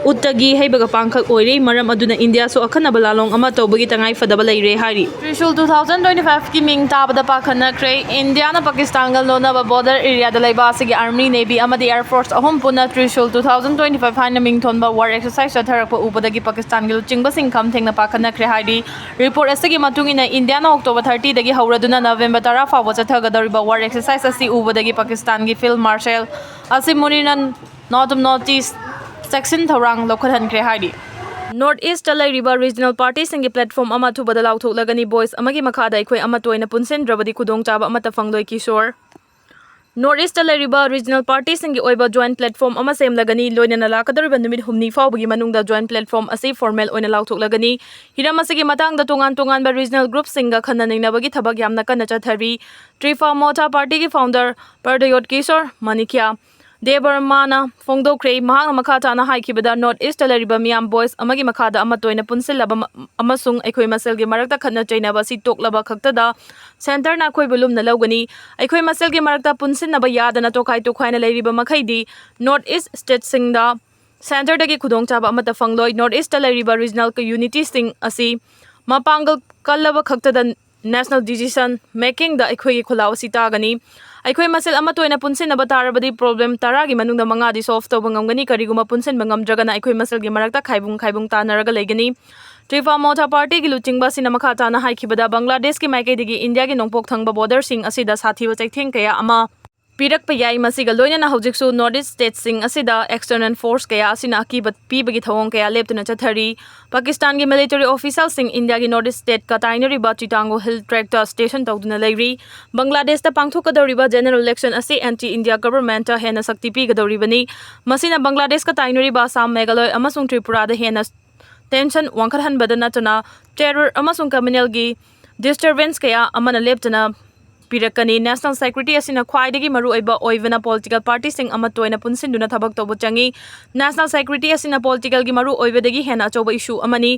ꯎꯠꯇꯒꯤ ꯍꯩꯕꯒ ꯄꯥꯡꯈꯛ ꯑꯣꯏꯔꯦ꯫ ꯃꯔꯝ ꯑꯗꯨꯅ ꯏꯟꯗꯤꯌꯥꯁꯨ ꯑꯈꯟꯅꯕ ꯂꯥꯂꯣꯡ ꯑꯃ ꯇꯧꯕꯒꯤ ꯇꯉꯥꯏ ꯐꯗꯕ ꯂꯩꯔꯦ ꯍꯥꯏꯔꯤ꯫ ꯇ꯭ꯔꯤꯁꯨꯜ two thousand twenty fiveꯀꯤ ꯃꯤꯡ ꯇꯥꯕꯗ ꯄꯥꯈꯠꯅꯈ꯭ꯔꯦ꯫ ꯏꯟꯗꯤꯌꯥꯅ ꯄꯥꯀꯤꯁꯇꯥꯟꯒ ꯂꯣꯟꯅꯕ border areaꯗ ꯂꯩꯕ ꯑꯁꯤꯒꯤ army, navy ꯑꯃꯗꯤ air force ꯑꯍꯨꯝ ꯄꯨꯟꯅ Trishul two thousand twenty five ꯍꯥꯏꯅ ꯃꯤꯡ ꯊꯣꯟꯕ war exercise ꯆꯠꯊꯔꯛꯄ ꯎꯕꯗꯒꯤ ꯄꯥꯀꯤꯁꯇꯥꯟꯒꯤ ꯂꯨꯆꯤꯡꯕꯁꯤꯡ ꯈꯝ ꯊꯦꯡꯅ ꯄꯥꯈꯠꯅꯈ꯭ꯔꯦ ꯍꯥꯏꯔꯤ꯫ Report ꯑꯁꯤꯒꯤ ꯃꯇꯨꯡ ꯏꯟꯅ, ꯏꯟꯗꯤꯌꯥꯅ October thirtyꯗꯒꯤ ꯍꯧꯔꯗꯨꯅ November ꯇꯔꯥ ꯐꯥꯎꯕ ꯆꯠꯊꯒꯗꯧꯔꯤꯕ war exercise ꯑꯁꯤ ꯎꯕꯗꯒꯤ ꯄꯥꯀꯤꯁꯇꯥꯟꯒꯤ field marshal ꯑꯁꯤꯝ ꯃꯨꯅꯤꯔꯅ ꯅꯣꯇꯨꯝ ꯅꯣꯇꯤꯁ ꯆꯦꯛꯁꯤꯟ ꯊꯧꯔꯥꯡ ꯂꯧꯈꯠꯍꯟꯈ꯭ꯔꯦ ꯍꯥꯏꯔꯤ꯫ North Eastꯇ ꯂꯩꯔꯤꯕ regional partyꯁꯤꯡꯒꯤ platform ꯑꯃ ꯑꯊꯨꯕꯗ ꯂꯥꯎꯊꯣꯛꯂꯒꯅꯤ꯫ Voice ꯑꯃꯒꯤ ꯃꯈꯥꯗ ꯑꯩꯈꯣꯏ ꯑꯃꯠꯇ ꯑꯣꯏꯅ ꯄꯨꯟꯁꯤꯟꯗ꯭ꯔꯕꯗꯤ ꯈꯨꯗꯣꯡꯆꯥꯕ ꯑꯃꯠꯇ ꯐꯪꯂꯣꯏ, ꯀꯤꯁꯣꯔ꯫ North East ꯇ ꯂꯩꯔꯤꯕ regional party ꯁꯤꯡꯒꯤ ꯑꯣꯏꯕ joint platform ꯑꯃ ꯁꯦꯝꯂꯒꯅꯤ꯫ ꯂꯣꯏꯅꯅ ꯂꯥꯛꯀꯗꯧꯔꯤꯕ ꯅꯨꯃꯤꯠ ꯍꯨꯝꯅꯤ ꯐꯥꯎꯕꯒꯤ ꯃꯅꯨꯡꯗ joint platform ꯑꯁꯤ formal ꯑꯣꯏꯅ ꯂꯥꯎꯊꯣꯛꯂꯒꯅꯤ꯫ ꯍꯤꯔꯝ ꯑꯁꯤꯒꯤ ꯃꯇꯥꯡꯗ ꯇꯣꯉꯥꯟ ꯇꯣꯉꯥꯟꯕ regional group ꯁꯤꯡꯒ ꯈꯟꯅ ꯅꯩꯅꯕꯒꯤ ꯊꯕꯛ ꯌꯥꯝꯅ ꯀꯟꯅ ꯆꯠꯊꯔꯤ꯫ Trifa Motha party ꯒꯤ founder Pradiyot Kishore Manikya ꯗꯦꯕꯔꯃꯥꯅ ꯐꯣꯡꯗꯣꯛꯈ꯭ꯔꯦ꯫ ꯃꯍꯥꯛꯅ ꯃꯈꯥ ꯇꯥꯅ ꯍꯥꯏꯈꯤꯕꯗ, North East ꯇ ꯂꯩꯔꯤꯕ ꯃꯤꯌꯥꯝ voice ꯑꯃꯒꯤ ꯃꯈꯥꯗ ꯑꯃꯠꯇ ꯑꯣꯏꯅ ꯄꯨꯟꯁꯤꯜꯂꯕ ꯃ-, ꯑꯃꯁꯨꯡ ꯑꯩꯈꯣꯏ ꯃꯁꯦꯜꯒꯤ ꯃꯔꯛꯇ ꯈꯠꯅ ꯆꯩꯅꯕ ꯑꯁꯤ ꯇꯣꯛꯂꯕ ꯈꯛꯇꯗ centre ꯅ ꯑꯩꯈꯣꯏꯕꯨ ꯂꯨꯝꯅ ꯂꯧꯒꯅꯤ꯫ ꯑꯩꯈꯣꯏ ꯃꯁꯦꯜꯒꯤ ꯃꯔꯛꯇ ꯄꯨꯟꯁꯤꯟꯅꯕ ꯌꯥꯗꯅ ꯇꯣꯈꯥꯏ ꯇꯣꯈꯥꯏꯅ ꯂꯩꯔꯤꯕ ꯃꯈꯩꯗꯤ North East state ꯁꯤꯡꯗ centre ꯗꯒꯤ ꯈꯨꯗꯣꯡꯆꯥꯕ ꯑꯃꯠꯇ ꯐꯪꯂꯣꯏ꯫ North East ꯇ ꯂꯩꯔꯤꯕ regional unity ꯁꯤꯡ ꯑꯁꯤ ꯃꯄꯥꯡꯒꯜ ꯀꯜꯂꯕ ꯈꯛꯇꯗ national decision making ꯗ ꯑꯩꯈꯣꯏꯒꯤ ꯈꯨꯜꯂꯥꯎ ꯑꯁꯤ ꯇꯥꯒꯅꯤ꯫ ꯑꯩꯈꯣꯏ ꯃꯁꯦꯜ ꯑꯃꯠꯇ ꯑꯣꯏꯅ ꯄꯨꯟꯁꯤꯟꯅꯕ ꯇꯥꯔꯕꯗꯤ problem ꯇꯔꯥꯒꯤ ꯃꯅꯨꯡꯗ ꯃꯉꯥꯗꯤ solve ꯇꯧꯕ ꯉꯝꯒꯅꯤ꯫ ꯀꯔꯤꯒꯨꯝꯕ ꯄꯨꯟꯁꯤꯟꯕ ꯉꯝꯗ꯭ꯔꯒꯅ ꯑꯩꯈꯣꯏ ꯃꯁꯦꯜꯒꯤ ꯃꯔꯛꯇ ꯈꯥꯏꯕꯨꯡ ꯈꯥꯏꯕꯨꯡ ꯇꯥꯅꯔꯒ ꯂꯩꯒꯅꯤ꯫ Trifa Motha party ꯒꯤ ꯂꯨꯆꯤꯡꯕ ꯑꯁꯤꯅ ꯃꯈꯥ ꯇꯥꯅ ꯍꯥꯏꯈꯤꯕꯗ, ꯕꯪꯒ꯭ꯂꯥꯗꯦꯁꯀꯤ ꯃꯥꯏꯀꯩꯗꯒꯤ ꯏꯟꯗꯤꯌꯥꯒꯤ ꯅꯣꯡꯄꯣꯛ ꯊꯪꯕ border ꯁꯤꯡ ꯑꯁꯤꯗ ꯁꯥꯊꯤꯕ ꯆꯩꯊꯦꯡ ꯀꯌꯥ ꯑꯃ ꯄꯤꯔꯛꯄ ꯌꯥꯏ꯫ ꯃꯁꯤꯒ ꯂꯣꯏꯅꯅ ꯍꯧꯖꯤꯛꯁꯨ North East state ꯁꯤꯡ ꯑꯁꯤꯗ external force ꯀꯌꯥ ꯑꯁꯤꯅ ꯑꯀꯤꯕ ꯄꯤꯕꯒꯤ ꯊꯧꯑꯣꯡ ꯀꯌꯥ ꯂꯦꯞꯇꯅ ꯆꯠꯊꯔꯤ꯫ ꯄꯥꯀꯤꯁꯇꯥꯟꯒꯤ military official ꯁꯤꯡ ꯏꯟꯗꯤꯌꯥꯒꯤ North East state ꯀ ꯇꯥꯏꯅꯔꯤꯕ ꯆꯤꯇꯥꯡꯒꯣ hill tract ꯇ station ꯇꯧꯗꯨꯅ ꯂꯩꯔꯤ꯫ ꯕꯪꯒ꯭ꯂꯥꯗꯦꯁꯇ ꯄꯥꯡꯊꯣꯛꯀꯗꯧꯔꯤꯕ general election ꯑꯁꯤ anti India government ꯇ ꯍꯦꯟꯅ ꯁꯛꯇꯤ ꯄꯤꯒꯗꯧꯔꯤꯕꯅꯤ꯫ ꯃꯁꯤꯅ ꯕꯪꯒ꯭ꯂꯥꯗꯦꯁꯀ ꯇꯥꯏꯅꯔꯤꯕ ꯑꯁꯥꯝ, ꯃꯦꯘꯥꯂꯣꯏ ꯑꯃꯁꯨꯡ ꯇ꯭ꯔꯤꯄꯨꯔꯥꯗ ꯍꯦꯟꯅ tension ꯋꯥꯡꯈꯠꯍꯟꯕꯗ ꯅꯠꯇꯅ terror ꯑꯃꯁꯨꯡ criminal ꯒꯤ disturbance ꯀꯌꯥ ꯑꯃꯅ ꯂꯦꯞꯇꯅ ꯄꯤꯔꯛꯀꯅꯤ꯫ National security ꯑꯁꯤꯅ ꯈ꯭ꯋꯥꯏꯗꯒꯤ ꯃꯔꯨꯑꯣꯏꯕ ꯑꯣꯏꯕꯅ political party ꯁꯤꯡ ꯑꯃꯠꯇ ꯑꯣꯏꯅ ꯄꯨꯟꯁꯤꯟꯗꯨꯅ ꯊꯕꯛ ꯇꯧꯕ ꯆꯪꯏ꯫ National security ꯑꯁꯤꯅ political ꯒꯤ ꯃꯔꯨꯑꯣꯏꯕꯗꯒꯤ ꯍꯦꯟꯅ ꯑꯆꯧꯕ issue ꯑꯃꯅꯤ꯫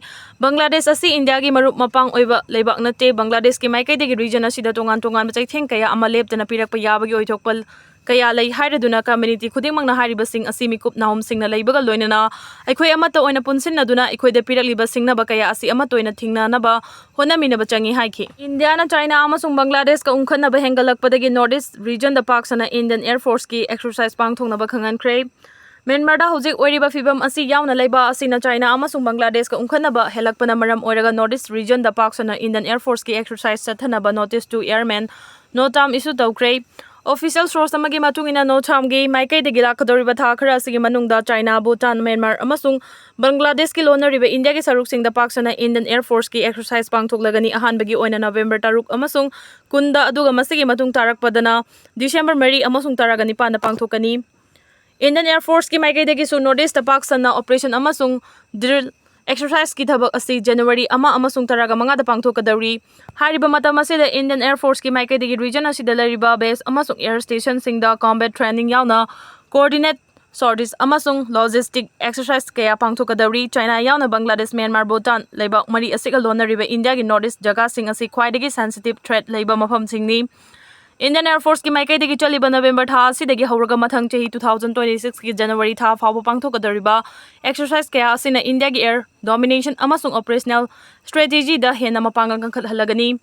ꯕꯪꯒ꯭ꯂꯥꯗꯦꯁ ꯑꯁꯤ ꯏꯟꯗꯤꯌꯥꯒꯤ ꯃꯔꯨꯞ ꯃꯄꯥꯡ ꯑꯣꯏꯕ ꯂꯩꯕꯥꯛ ꯅꯠꯇꯦ꯫ ꯕꯪꯒ꯭ꯂꯥꯗꯦꯁꯀꯤ ꯃꯥꯏꯀꯩꯗꯒꯤ region ꯑꯁꯤꯗ ꯇꯣꯉꯥꯟ ꯇꯣꯉꯥꯟꯕ ꯆꯩꯊꯦꯡ ꯀꯌꯥ ꯑꯃ ꯂꯦꯞꯇꯅ ꯄꯤꯔꯛꯄ ꯌꯥꯕꯒꯤ ꯑꯣꯏꯊꯣꯛꯄ ꯀꯌꯥ ꯂꯩ ꯍꯥꯏꯔꯗꯨꯅ, community ꯈꯨꯗꯤꯡꯃꯛꯅ ꯍꯥꯏꯔꯤꯕꯁꯤꯡ ꯑꯁꯤ ꯃꯤꯀꯨꯞ ꯅꯥꯍꯨꯝꯁꯤꯡꯅ ꯂꯩꯕꯒ ꯂꯣꯏꯅꯅ ꯑꯩꯈꯣꯏ ꯑꯃꯠꯇ ꯑꯣꯏꯅ ꯄꯨꯟꯁꯤꯟꯅꯗꯨꯅ ꯑꯩꯈꯣꯏꯗ ꯄꯤꯔꯛꯂꯤꯕ ꯁꯤꯡꯅꯕ ꯀꯌꯥ ꯑꯁꯤ ꯑꯃꯠꯇ ꯑꯣꯏꯅ ꯊꯤꯡꯅꯅꯕ ꯍꯣꯠꯅꯃꯤꯟꯅꯕ ꯆꯪꯏ ꯍꯥꯏꯈꯤ꯫ ꯏꯟꯗꯤꯌꯥꯅ ꯆꯥꯏꯅꯥ ꯑꯃꯁꯨꯡ ꯕꯪꯒ꯭ꯂꯥꯗꯦꯁꯀ ꯎꯪꯈꯠꯅꯕ ꯍꯦꯟꯒꯠꯂꯛꯄꯗꯒꯤ North East region ꯗ ꯄꯥꯛ ꯁꯟꯅ Indian Air Force ꯀꯤ exercise ꯄꯥꯡꯊꯣꯛꯅꯕ ꯈꯪꯍꯟꯈ꯭ꯔꯦ꯫ ꯃ꯭ꯌꯥꯟꯃꯥꯔꯗ ꯍꯧꯖꯤꯛ ꯑꯣꯏꯔꯤꯕ ꯐꯤꯚꯝ ꯑꯁꯤ ꯌꯥꯎꯅ ꯂꯩꯕ ꯑꯁꯤꯅ ꯆꯥꯏꯅꯥ ꯑꯃꯁꯨꯡ ꯕꯪꯒ꯭ꯂꯥꯗꯦꯁꯀ ꯎꯪꯈꯠꯅꯕ ꯍꯦꯜꯂꯛꯄꯅ ꯃꯔꯝ ꯑꯣꯏꯔꯒ North East region ꯗ ꯄꯥꯛ ꯁꯟꯅ Indian Air Force ꯀꯤ exercise ꯆꯠꯊꯅꯕ notice to airman NOTAM issue ꯇꯧꯈ꯭ꯔꯦ꯫ Official source ꯑꯃꯒꯤ ꯃꯇꯨꯡ ꯏꯟꯅ, ꯅꯣꯊꯥꯝꯒꯤ ꯃꯥꯏꯀꯩꯗꯒꯤ ꯂꯥꯛꯀꯗꯧꯔꯤꯕ ꯊꯥ ꯈꯔ ꯑꯁꯤꯒꯤ ꯃꯅꯨꯡꯗ ꯆꯥꯏꯅꯥ, ꯚꯨꯇꯥꯟ, ꯃ꯭ꯌꯥꯟꯃꯥꯔ ꯑꯃꯁꯨꯡ ꯕꯪꯒ꯭ꯂꯥꯗꯦꯁꯀꯤ ꯂꯣꯟꯅꯔꯤꯕ ꯏꯟꯗꯤꯌꯥꯒꯤ ꯁꯔꯨꯛꯁꯤꯡꯗ ꯄꯥꯛ ꯁꯟꯅ Indian Air Forceꯀꯤ exercise ꯄꯥꯡꯊꯣꯛꯂꯒꯅꯤ꯫ ꯑꯍꯥꯟꯕꯒꯤ ꯑꯣꯏꯅ ꯅꯕꯦꯝꯕꯔ ꯇꯔꯨꯛ ꯑꯃꯁꯨꯡ ꯀꯨꯟꯗ, ꯑꯗꯨꯒ ꯃꯁꯤꯒꯤ ꯃꯇꯨꯡ ꯇꯥꯔꯛꯄꯗꯅ ꯗꯤꯁꯦꯝꯕꯔ ꯃꯔꯤ ꯑꯃꯁꯨꯡ ꯇꯔꯥꯒ ꯅꯤꯄꯥꯟꯗ ꯄꯥꯡꯊꯣꯛꯀꯅꯤ꯫ Indian Air Forceꯀꯤ ꯃꯥꯏꯀꯩꯗꯒꯤꯁꯨ North Eastꯇ ꯄꯥꯛ ꯁꯟꯅ operation ꯑꯃꯁꯨꯡ drill exerciseꯀꯤ ꯊꯕꯛ ꯑꯁꯤ January ꯑꯃ ꯑꯃꯁꯨꯡ ꯇꯔꯥꯒ ꯃꯉꯥꯗ ꯄꯥꯡꯊꯣꯛꯀꯗꯧꯔꯤ꯫ ꯍꯥꯏꯔꯤꯕ ꯃꯇꯝ ꯑꯁꯤꯗ Indian Air Forceꯀꯤ ꯃꯥꯏꯀꯩꯗꯒꯤ region ꯑꯁꯤꯗ ꯂꯩꯔꯤꯕ base ꯑꯃꯁꯨꯡ air stationꯁꯤꯡꯗ combat training ꯌꯥꯎꯅ coordinate sorties ꯑꯃꯁꯨꯡ logistic exercise ꯀꯌꯥ ꯄꯥꯡꯊꯣꯛꯀꯗꯧꯔꯤ꯫ ꯆꯥꯏꯅꯥ ꯌꯥꯎꯅ ꯕꯪꯒ꯭ꯂꯥꯗꯦꯁ, ꯃ꯭ꯌꯥꯟꯃꯥꯔ, ꯚꯨꯇꯥꯟ ꯂꯩꯕꯥꯛ ꯃꯔꯤ ꯑꯁꯤꯒ ꯂꯣꯟꯅꯔꯤꯕ ꯏꯟꯗꯤꯌꯥꯒꯤ North East ꯖꯒꯥꯁꯤꯡ ꯑꯁꯤ ꯈ꯭ꯋꯥꯏꯗꯒꯤ sensitive threat ꯂꯩꯕ ꯃꯐꯝꯁꯤꯡꯅꯤ꯫ Indian Air Forceꯀꯤ ꯃꯥꯏꯀꯩꯗꯒꯤ ꯆꯠꯂꯤꯕ ꯅꯕꯦꯝꯕꯔ ꯊꯥ ꯑꯁꯤꯗꯒꯤ ꯍꯧꯔꯒ ꯃꯊꯪ ꯆꯍꯤ two thousand twenty sixꯀꯤ January ꯊꯥ ꯐꯥꯎꯕ ꯄꯥꯡꯊꯣꯛꯀꯗꯧꯔꯤꯕ exercise ꯀꯌꯥ ꯑꯁꯤꯅ ꯏꯟꯗꯤꯌꯥꯒꯤ air domination ꯑꯃꯁꯨꯡ operational strategyꯗ ꯍꯦꯟꯅ ꯃꯄꯥꯡꯒꯜ ꯀꯟꯈꯠꯍꯜꯂꯒꯅꯤ꯫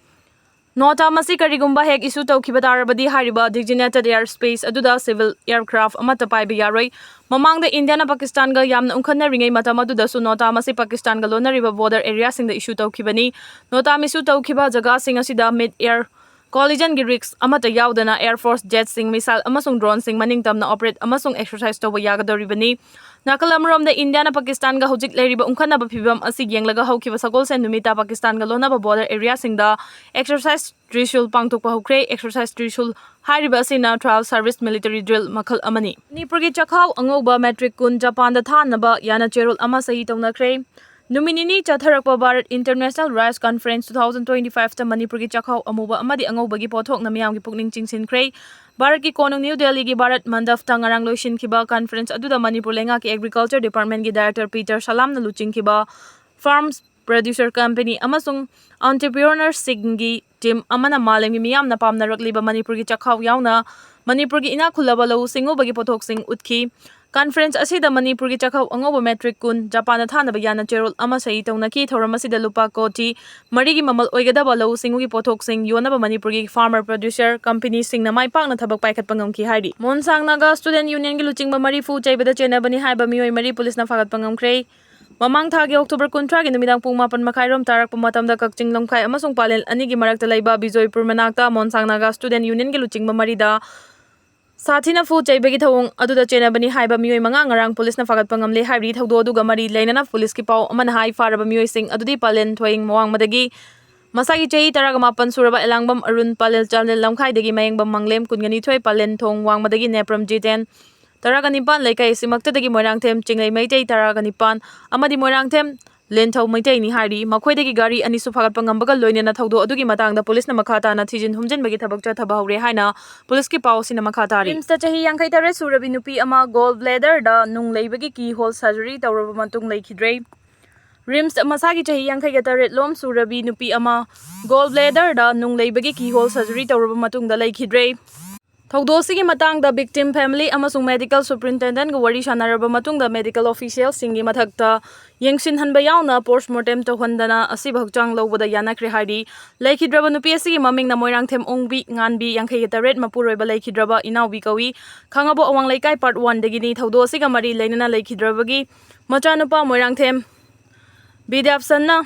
ꯅꯣꯇꯥꯝ ꯑꯁꯤ ꯀꯔꯤꯒꯨꯝꯕ ꯍꯦꯛ issue ꯇꯧꯈꯤꯕ ꯇꯥꯔꯕꯗꯤ, ꯍꯥꯏꯔꯤꯕ designated air space ꯑꯗꯨꯗ civil aircraft ꯑꯃꯠꯇ ꯄꯥꯏꯕ ꯌꯥꯔꯣꯏ꯫ ꯃꯃꯥꯡꯗ ꯏꯟꯗꯤꯌꯥꯅ ꯄꯥꯀꯤꯁꯇꯥꯟꯒ ꯌꯥꯝꯅ ꯎꯪꯈꯠꯅꯔꯤꯉꯩ ꯃꯇꯝ ꯑꯗꯨꯗꯁꯨ ꯅꯣꯇꯥꯝ ꯑꯁꯤ ꯄꯥꯀꯤꯁꯇꯥꯟꯒ ꯂꯣꯟꯅꯔꯤꯕ border areaꯁꯤꯡꯗ issue ꯇꯧꯈꯤꯕꯅꯤ꯫ ꯅꯣꯇꯥꯝ issue ꯇꯧꯈꯤꯕ ꯖꯒꯥꯁꯤꯡ ꯑꯁꯤꯗ mid air collisionꯒꯤ risk ꯑꯃꯠꯇ ꯌꯥꯎꯗꯅ Air Force jetꯁꯤꯡ, missile ꯑꯃꯁꯨꯡ droneꯁꯤꯡ ꯃꯅꯤꯡꯇꯝꯅ operate ꯑꯃꯁꯨꯡ exercise ꯇꯧꯕ ꯌꯥꯒꯗꯧꯔꯤꯕꯅꯤ꯫ ꯅꯥꯀꯜ ꯑꯃꯔꯣꯝꯗ, ꯏꯟꯗꯤꯌꯥꯅ ꯄꯥꯀꯤꯁꯇꯥꯟꯒ ꯍꯧꯖꯤꯛ ꯂꯩꯔꯤꯕ ꯎꯪꯈꯠꯅꯕ ꯐꯤꯚꯝ ꯑꯁꯤ ꯌꯦꯡꯂꯒ ꯍꯧꯈꯤꯕ ꯁꯒꯣꯜꯁꯦꯟ ꯅꯨꯃꯤꯠꯇ ꯄꯥꯀꯤꯁꯇꯥꯟꯒ ꯂꯣꯟꯅꯕ border areaꯁꯤꯡꯗ exercise Trishul ꯄꯥꯡꯊꯣꯛꯄ ꯍꯧꯈ꯭ꯔꯦ꯫ Exercise Trishul ꯍꯥꯏꯔꯤꯕ ꯑꯁꯤꯅ trial service military drill ꯃꯈꯜ ꯑꯃꯅꯤ꯫ ꯃꯅꯤꯄꯨꯔꯒꯤ ꯆꯥꯛꯈꯥꯎ ꯑꯉꯧꯕ metric ꯀꯨꯟ ꯖꯄꯥꯟꯗ ꯊꯥꯅꯕ ꯌꯥꯅ ꯆꯦꯔꯣꯜ ꯑꯃ ꯁꯍꯤ ꯇꯧꯅꯈ꯭ꯔꯦ꯫ ꯅꯨꯃꯤꯠ ꯅꯤꯅꯤ ꯆꯠꯊꯔꯛꯄ Bharat International Rice Conference two thousand twenty five ꯇ ꯃꯅꯤꯄꯨꯔꯒꯤ ꯆꯥꯛꯈꯥꯎ ꯑꯃꯨꯕ ꯑꯃꯗꯤ ꯑꯉꯧꯕꯒꯤ ꯄꯣꯠꯊꯣꯛꯅ ꯃꯤꯌꯥꯝꯒꯤ ꯄꯨꯛꯅꯤꯡ ꯆꯤꯡꯁꯤꯟꯈ꯭ꯔꯦ꯫ ꯚꯥꯔꯠꯀꯤ ꯀꯣꯅꯨꯡ ꯅ꯭ꯌꯨ ꯗꯦꯜꯂꯤꯒꯤ ꯚꯥꯔꯠ ꯃꯟꯗꯞꯇ ꯉꯔꯥꯡ ꯂꯣꯏꯁꯤꯟꯈꯤꯕ conference ꯑꯗꯨꯗ ꯃꯅꯤꯄꯨꯔ ꯂꯩꯉꯥꯛꯀꯤ Agriculture Departmentꯀꯤ Director Peter Salamꯅ ꯂꯨꯆꯤꯡꯈꯤꯕ farms producer company ꯑꯃꯁꯨꯡ entrepreneurꯁꯤꯡꯒꯤ team ꯑꯃꯅ ꯃꯥꯂꯦꯝꯒꯤ ꯃꯤꯌꯥꯝꯅ ꯄꯥꯝꯅꯔꯛꯂꯤꯕ ꯃꯅꯤꯄꯨꯔꯒꯤ ꯆꯥꯛꯈꯥꯎ ꯌꯥꯎꯅ ꯃꯅꯤꯄꯨꯔꯒꯤ ꯏꯅꯥꯛ ꯈꯨꯜꯂꯕ ꯂꯧꯎ ꯁꯤꯡꯎꯕꯒꯤ ꯄꯣꯠꯊꯣꯛꯁꯤꯡ ꯎꯠꯈꯤ꯫ Conference ꯑꯁꯤꯗ ꯃꯅꯤꯄꯨꯔꯒꯤ ꯆꯥꯛꯈꯥꯎ ꯑꯉꯧꯕ metric ꯀꯨꯟ ꯖꯄꯥꯟꯗ ꯊꯥꯅꯕ ꯌꯥꯅ ꯆꯦꯔꯣꯜ ꯑꯃ ꯁꯍꯤ ꯇꯧꯅꯈꯤ꯫ ꯊꯧꯔꯝ ꯑꯁꯤꯗ ꯂꯨꯄꯥ ꯀꯣꯇꯤ ꯃꯔꯤꯒꯤ ꯃꯃꯜ ꯑꯣꯏꯒꯗꯕ ꯂꯧꯎ ꯁꯤꯡꯎꯒꯤ ꯄꯣꯠꯊꯣꯛꯁꯤꯡ ꯌꯣꯟꯅꯕ ꯃꯅꯤꯄꯨꯔꯒꯤ farmer producer companyꯁꯤꯡꯅ ꯃꯥꯏ ꯄꯥꯛꯅ ꯊꯕꯛ ꯄꯥꯏꯈꯠꯄ ꯉꯝꯈꯤ ꯍꯥꯏꯔꯤ꯫ ꯃꯣꯟꯁꯥꯡ ꯅꯥꯒꯥ Student Unionꯒꯤ ꯂꯨꯆꯤꯡꯕ ꯃꯔꯤꯐꯨ ꯆꯩꯕꯗ ꯆꯦꯟꯅꯕꯅꯤ ꯍꯥꯏꯕ ꯃꯤꯑꯣꯏ ꯃꯔꯤ ꯄꯨꯂꯤꯁꯅ ꯐꯥꯒꯠꯄ ꯉꯝꯈ꯭ꯔꯦ꯫ ꯃꯃꯥꯡ ꯊꯥꯒꯤ ꯑꯣꯛꯇꯣꯕꯔ ꯀꯨꯟꯊ꯭ꯔꯥꯒꯤ ꯅꯨꯃꯤꯗꯥꯡ ꯄꯨꯡ ꯃꯥꯄꯟ ꯃꯈꯥꯏꯔꯣꯝ ꯇꯥꯔꯛꯄ ꯃꯇꯝꯗ ꯀꯛꯆꯤꯡ ꯂꯝꯈꯥꯏ ꯑꯃꯁꯨꯡ ꯄꯥꯂꯦꯜ ꯑꯅꯤꯒꯤ ꯃꯔꯛꯇ ꯂꯩꯕ ꯕꯤꯖꯣꯏꯄꯨꯔ ꯃꯅꯥꯛꯇ ꯃꯣꯟꯁꯥꯡ ꯅꯥꯒꯥ ꯁ꯭ꯇꯨꯗꯦꯟꯠ ꯌꯨꯅꯤꯌꯟꯒꯤ ꯂꯨꯆꯤꯡꯕ ꯃꯔꯤꯗ ꯁꯥꯊꯤꯅ ꯐꯨ ꯆꯩꯕꯒꯤ ꯊꯧꯑꯣꯡ ꯑꯗꯨꯗ ꯆꯦꯟꯅꯕꯅꯤ ꯍꯥꯏꯕ ꯃꯤꯑꯣꯏ ꯃꯉꯥ ꯉꯔꯥꯡ ꯄꯨꯂꯤꯁꯅ ꯐꯥꯒꯠꯄ ꯉꯝꯂꯦ ꯍꯥꯏꯔꯤ꯫ ꯊꯧꯗꯣꯛ ꯑꯗꯨꯒ ꯃꯔꯤ ꯂꯩꯅꯅ ꯄꯨꯂꯤꯁꯀꯤ ꯄꯥꯎ ꯑꯃꯅ ꯍꯥꯏ, ꯐꯥꯔꯕ ꯃꯤꯑꯣꯏꯁꯤꯡ ꯑꯗꯨꯗꯤ ꯄꯥꯂꯦꯟ ꯊꯣꯏꯡ ꯃꯋꯥꯡꯃꯗꯒꯤ ꯃꯁꯥꯒꯤ ꯆꯍꯤ ꯇꯔꯥꯒ ꯃꯥꯄꯟ ꯁꯨꯔꯕ ꯑꯦꯂꯥꯡꯕꯝ ꯑꯔꯨꯟ, ꯄꯥꯂꯦꯜ ꯆꯥꯟꯗꯦꯜ ꯂꯝꯈꯥꯏꯗꯒꯤ ꯃꯌꯦꯡꯕꯝ ꯃꯪꯂꯦꯝ, ꯀꯨꯟꯒ ꯅꯤꯊꯣꯏ, ꯄꯥꯂꯦꯟ ꯊꯣꯡ ꯋꯥꯡꯃꯗꯒꯤ ꯅꯦꯄ꯭ꯔꯝ ꯖꯤꯇꯦꯟ, ꯇꯔꯥꯒ ꯅꯤꯄꯥꯟ, ꯂꯩꯀꯥꯏ ꯑꯁꯤꯃꯛꯇꯗꯒꯤ ꯃꯣꯏꯔꯥꯡꯊꯦꯝ ꯆꯤꯡꯂꯩ ꯃꯩꯇꯩ, ꯇꯔꯥꯒ ꯅꯤꯄꯥꯟ, ꯑꯃꯗꯤ ꯃꯣꯏꯔꯥꯡꯊꯦꯝ ꯂꯦꯟꯊꯧ ꯃꯩꯇꯩꯅꯤ ꯍꯥꯏꯔꯤ꯫ ꯃꯈꯣꯏꯗꯒꯤ ꯒꯥꯔꯤ ꯑꯅꯤꯁꯨ ꯐꯥꯒꯠꯄ ꯉꯝꯕꯒ ꯂꯣꯏꯅꯅ ꯊꯧꯗꯣꯛ ꯑꯗꯨꯒꯤ ꯃꯇꯥꯡꯗ ꯄꯨꯂꯤꯁꯅ ꯃꯈꯥ ꯇꯥꯅ ꯊꯤꯖꯤꯟ ꯍꯨꯝꯖꯤꯟꯕꯒꯤ ꯊꯕꯛ ꯆꯠꯊꯕ ꯍꯧꯔꯦ ꯍꯥꯏꯅ ꯄꯨꯂꯤꯁꯀꯤ ꯄꯥꯎ ꯑꯁꯤꯅ ꯃꯈꯥ ꯇꯥꯔꯤ꯫ ꯔꯤꯝꯁꯇ ꯆꯍꯤ ꯌꯥꯡꯈꯩ ꯇꯔꯦꯠ ꯁꯨꯔꯕꯤ ꯅꯨꯄꯤ ꯑꯃ ꯒꯣꯜ ꯕ꯭ꯂꯦꯗꯔꯗ ꯅꯨꯡ ꯂꯩꯕꯒꯤ ꯀꯤ ꯍꯣꯜ ꯁꯔꯖꯔꯤ ꯇꯧꯔꯕ ꯃꯇꯨꯡ ꯂꯩꯈꯤꯗ꯭ꯔꯦ꯫ ꯔꯤꯝꯁ ꯃꯁꯥꯒꯤ ꯆꯍꯤ ꯌꯥꯡꯈꯩꯒ ꯇꯔꯦꯠ ꯂꯣꯝ ꯁꯨꯔꯕꯤ ꯅꯨꯄꯤ ꯑꯃ ꯒꯣꯜ ꯕ꯭ꯂꯦꯗꯔꯗ ꯅꯨꯡ ꯂꯩꯕꯒꯤ ꯀꯤ ꯍꯣꯜ ꯁꯔꯖꯔꯤ ꯇꯧꯔꯕ ꯃꯇꯨꯡꯗ ꯂꯩꯈꯤꯗ꯭ꯔꯦ꯫ ꯊꯧꯗꯣꯛ ꯑꯁꯤꯒꯤ ꯃꯇꯥꯡꯗ victim family ꯑꯃꯁꯨꯡ medical superintendentꯒ ꯋꯥꯔꯤ ꯁꯥꯟꯅꯔꯕ ꯃꯇꯨꯡꯗ medical officialꯁꯤꯡꯒꯤ ꯃꯊꯛꯇ ꯌꯦꯡꯁꯤꯟꯍꯟꯕ ꯌꯥꯎꯅ post mortem ꯇꯧꯍꯟꯗꯅ ꯑꯁꯤꯕ ꯍꯛꯆꯥꯡ ꯂꯧꯕꯗ ꯌꯥꯅꯈ꯭ꯔꯦ ꯍꯥꯏꯔꯤ꯫ ꯂꯩꯈꯤꯗ꯭ꯔꯕ ꯅꯨꯄꯤ ꯑꯁꯤꯒꯤ ꯃꯃꯤꯡꯅ ꯃꯣꯏꯔꯥꯡꯊꯦꯝ ꯑꯣꯡꯕꯤ ꯉꯥꯟꯕꯤ, ꯌꯥꯡꯈꯩꯒ ꯇꯔꯦꯠ, ꯃꯄꯨꯔꯣꯏꯕ ꯂꯩꯈꯤꯗ꯭ꯔꯕ ꯏꯅꯥꯎꯕꯤ ꯀꯧꯏ꯫ ꯈꯥꯉꯕꯣꯛ ꯑꯋꯥꯡ ꯂꯩꯀꯥꯏ part oneꯗꯒꯤꯅꯤ꯫ ꯊꯧꯗꯣꯛ ꯑꯁꯤꯒ ꯃꯔꯤ ꯂꯩꯅꯅ ꯂꯩꯈꯤꯗ꯭ꯔꯕꯒꯤ ꯃꯆꯥꯅꯨꯄꯥ ꯃꯣꯏꯔꯥꯡꯊꯦꯝ ꯕꯤꯗ꯭ꯌꯥꯞꯁꯟꯅ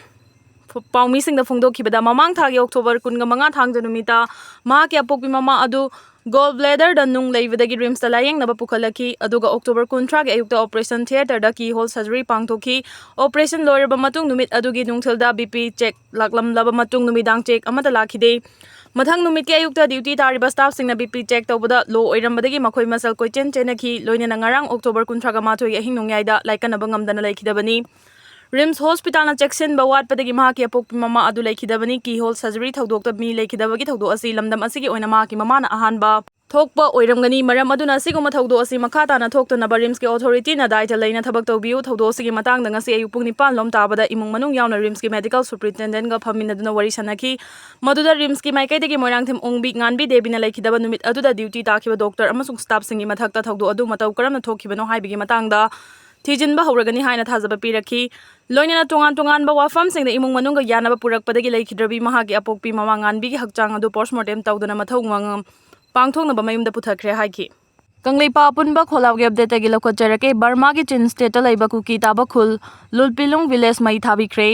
ꯐ-, ꯄꯥꯎꯃꯤꯁꯤꯡꯗ ꯐꯣꯡꯗꯣꯛꯈꯤꯕꯗ, ꯃꯃꯥꯡ ꯊꯥꯒꯤ ꯑꯣꯛꯇꯣꯕꯔ ꯀꯨꯟꯒ ꯃꯉꯥ ꯊꯥꯡꯖ ꯅꯨꯃꯤꯠꯇ ꯃꯍꯥꯛꯀꯤ ꯑꯄꯣꯛꯄꯤ ꯃꯃꯥ ꯑꯗꯨ gall bladderꯗ ꯅꯨꯡ ꯂꯩꯕꯗꯒꯤ ꯔꯤꯝꯁꯇ ꯂꯥꯌꯦꯡꯅꯕ ꯄꯨꯈꯠꯂꯛꯈꯤ꯫ ꯑꯗꯨꯒ ꯑꯣꯛꯇꯣꯕꯔ ꯀꯨꯟꯊ꯭ꯔꯥꯒꯤ ꯑꯌꯨꯛꯇ operation theatreꯗ key hole surgery ꯄꯥꯡꯊꯣꯛꯈꯤ꯫ Operation ꯂꯣꯏꯔꯕ ꯃꯇꯨꯡ ꯅꯨꯃꯤꯠ ꯑꯗꯨꯒꯤ ꯅꯨꯡꯊꯤꯜꯗ BP check ꯂꯥꯛꯂꯝꯂꯕ ꯃꯇꯨꯡ ꯅꯨꯃꯤꯗꯥꯡ check ꯑꯃꯠꯇ ꯂꯥꯛꯈꯤꯗꯦ꯫ ꯃꯊꯪ ꯅꯨꯃꯤꯠꯀꯤ ꯑꯌꯨꯛꯇ duty ꯇꯥꯔꯤꯕ staffꯁꯤꯡꯅ BP check ꯇꯧꯕꯗ low ꯑꯣꯏꯔꯝꯕꯗꯒꯤ ꯃꯈꯣꯏ ꯃꯁꯦꯜ ꯀꯣꯏꯆꯦꯟ ꯆꯦꯟꯅꯈꯤ꯫ ꯂꯣꯏꯅꯅ ꯉꯔꯥꯡ ꯑꯣꯛꯇꯣꯕꯔ ꯀꯨꯟꯊ꯭ꯔꯥꯒ ꯃꯥꯊꯣꯏꯒꯤ ꯑꯍꯤꯡ ꯅꯣꯡꯌꯥꯏꯗ ꯂꯥꯏꯀꯠꯅꯕ ꯉꯝꯗꯅ ꯂꯩꯈꯤꯗꯕꯅꯤ꯫ ꯔꯤꯝꯁ ꯍꯣꯁꯄꯤꯇꯥꯜꯅ ꯆꯦꯛꯁꯤꯟꯕ ꯋꯥꯠꯄꯗꯒꯤ ꯃꯍꯥꯛꯀꯤ ꯑꯄꯣꯛꯄꯤ ꯃꯃꯥ ꯑꯗꯨ ꯂꯩꯈꯤꯗꯕꯅꯤ꯫ Key hole surgery ꯊꯧꯗꯣꯛꯇ ꯃꯤ ꯂꯩꯈꯤꯗꯕꯒꯤ ꯊꯧꯗꯣꯛ ꯑꯁꯤ ꯂꯝꯗꯝ ꯑꯁꯤꯒꯤ ꯑꯣꯏꯅ ꯃꯍꯥꯛꯀꯤ ꯃꯃꯥꯅ ꯑꯍꯥꯟꯕ ꯊꯣꯛꯄ ꯑꯣꯏꯔꯝꯒꯅꯤ꯫ ꯃꯔꯝ ꯑꯗꯨꯅ ꯑꯁꯤꯒꯨꯝꯕ ꯊꯧꯗꯣꯛ ꯑꯁꯤ ꯃꯈꯥ ꯇꯥꯅ ꯊꯣꯛꯇꯅꯕ ꯔꯤꯝꯁꯀꯤ authorityꯅ ꯗꯥꯏꯇ ꯂꯩꯅ ꯊꯕꯛ ꯇꯧꯕꯤꯌꯨ꯫ ꯊꯧꯗꯣꯛ ꯑꯁꯤꯒꯤ ꯃꯇꯥꯡꯗ ꯉꯁꯤ ꯑꯌꯨꯛ ꯄꯨꯡ ꯅꯤꯄꯥꯟ ꯂꯣꯝ ꯇꯥꯕꯗ ꯏꯃꯨꯡ ꯃꯅꯨꯡ ꯌꯥꯎꯅ ꯔꯤꯝꯁꯀꯤ medical superintendentꯒ ꯐꯝꯃꯤꯟꯅꯗꯨꯅ ꯋꯥꯔꯤ ꯁꯥꯟꯅꯈꯤ꯫ ꯃꯗꯨꯗ ꯔꯤꯝꯁꯀꯤ ꯃꯥꯏꯀꯩꯗꯒꯤ ꯃꯣꯏꯔꯥꯡꯊꯦꯝ ꯑꯣꯡꯕꯤ ꯉꯥꯟꯕꯤ ꯗꯦꯕꯤꯅ ꯂꯩꯈꯤꯗꯕ ꯅꯨꯃꯤꯠ ꯑꯗꯨꯗ duty ꯇꯥꯈꯤꯕ doctor ꯑꯃꯁꯨꯡ staffꯁꯤꯡꯒꯤ ꯃꯊꯛꯇ ꯊꯧꯗꯣꯛ ꯑꯗꯨ ꯃꯇꯧ ꯀꯔꯝꯅ ꯊꯣꯛꯈꯤꯕꯅꯣ ꯍꯥꯏꯕꯒꯤ ꯃꯇꯥꯡꯗ ꯊꯤꯖꯤꯟꯕ ꯍꯧꯔꯒꯅꯤ ꯍꯥꯏꯅ ꯊꯥꯖꯕ ꯄꯤꯔꯛꯈꯤ꯫ ꯂꯣꯏꯅꯅ ꯇꯣꯉꯥꯟ ꯇꯣꯉꯥꯟꯕ ꯋꯥꯐꯝꯁꯤꯡꯗ ꯏꯃꯨꯡ ꯃꯅꯨꯡꯒ ꯌꯥꯅꯕ ꯄꯨꯔꯛꯄꯗꯒꯤ ꯂꯩꯈꯤꯗ꯭ꯔꯕꯤ ꯃꯍꯥꯛꯀꯤ ꯑꯄꯣꯛꯄꯤ ꯃꯃꯥ ꯉꯥꯟꯕꯤꯒꯤ ꯍꯛꯆꯥꯡ ꯑꯗꯨ post mortem ꯇꯧꯗꯅ ꯃꯊꯧ ꯃꯉꯝ ꯄꯥꯡꯊꯣꯛꯅꯕ ꯃꯌꯨꯝꯗ ꯄꯨꯊꯈ꯭ꯔꯦ ꯍꯥꯏꯈꯤ꯫ ꯀꯪꯂꯩꯄꯥꯛ ꯑꯄꯨꯟꯕ ꯈꯣꯜꯂꯥꯎꯒꯤ ꯑꯞꯗꯦꯠꯇꯒꯤ ꯂꯧꯈꯠꯆꯔꯛꯀꯦ꯫ ꯕꯔꯃꯥꯒꯤ ꯆꯤꯟ ꯁ꯭ꯇꯦꯠꯇ ꯂꯩꯕ ꯀꯨꯀꯤ ꯇꯥꯕ ꯈꯨꯜ ꯂꯨꯜꯄꯤꯂꯨꯡ ꯚꯤꯂꯦꯖ ꯃꯩ ꯊꯥꯕꯤꯈ꯭ꯔꯦ꯫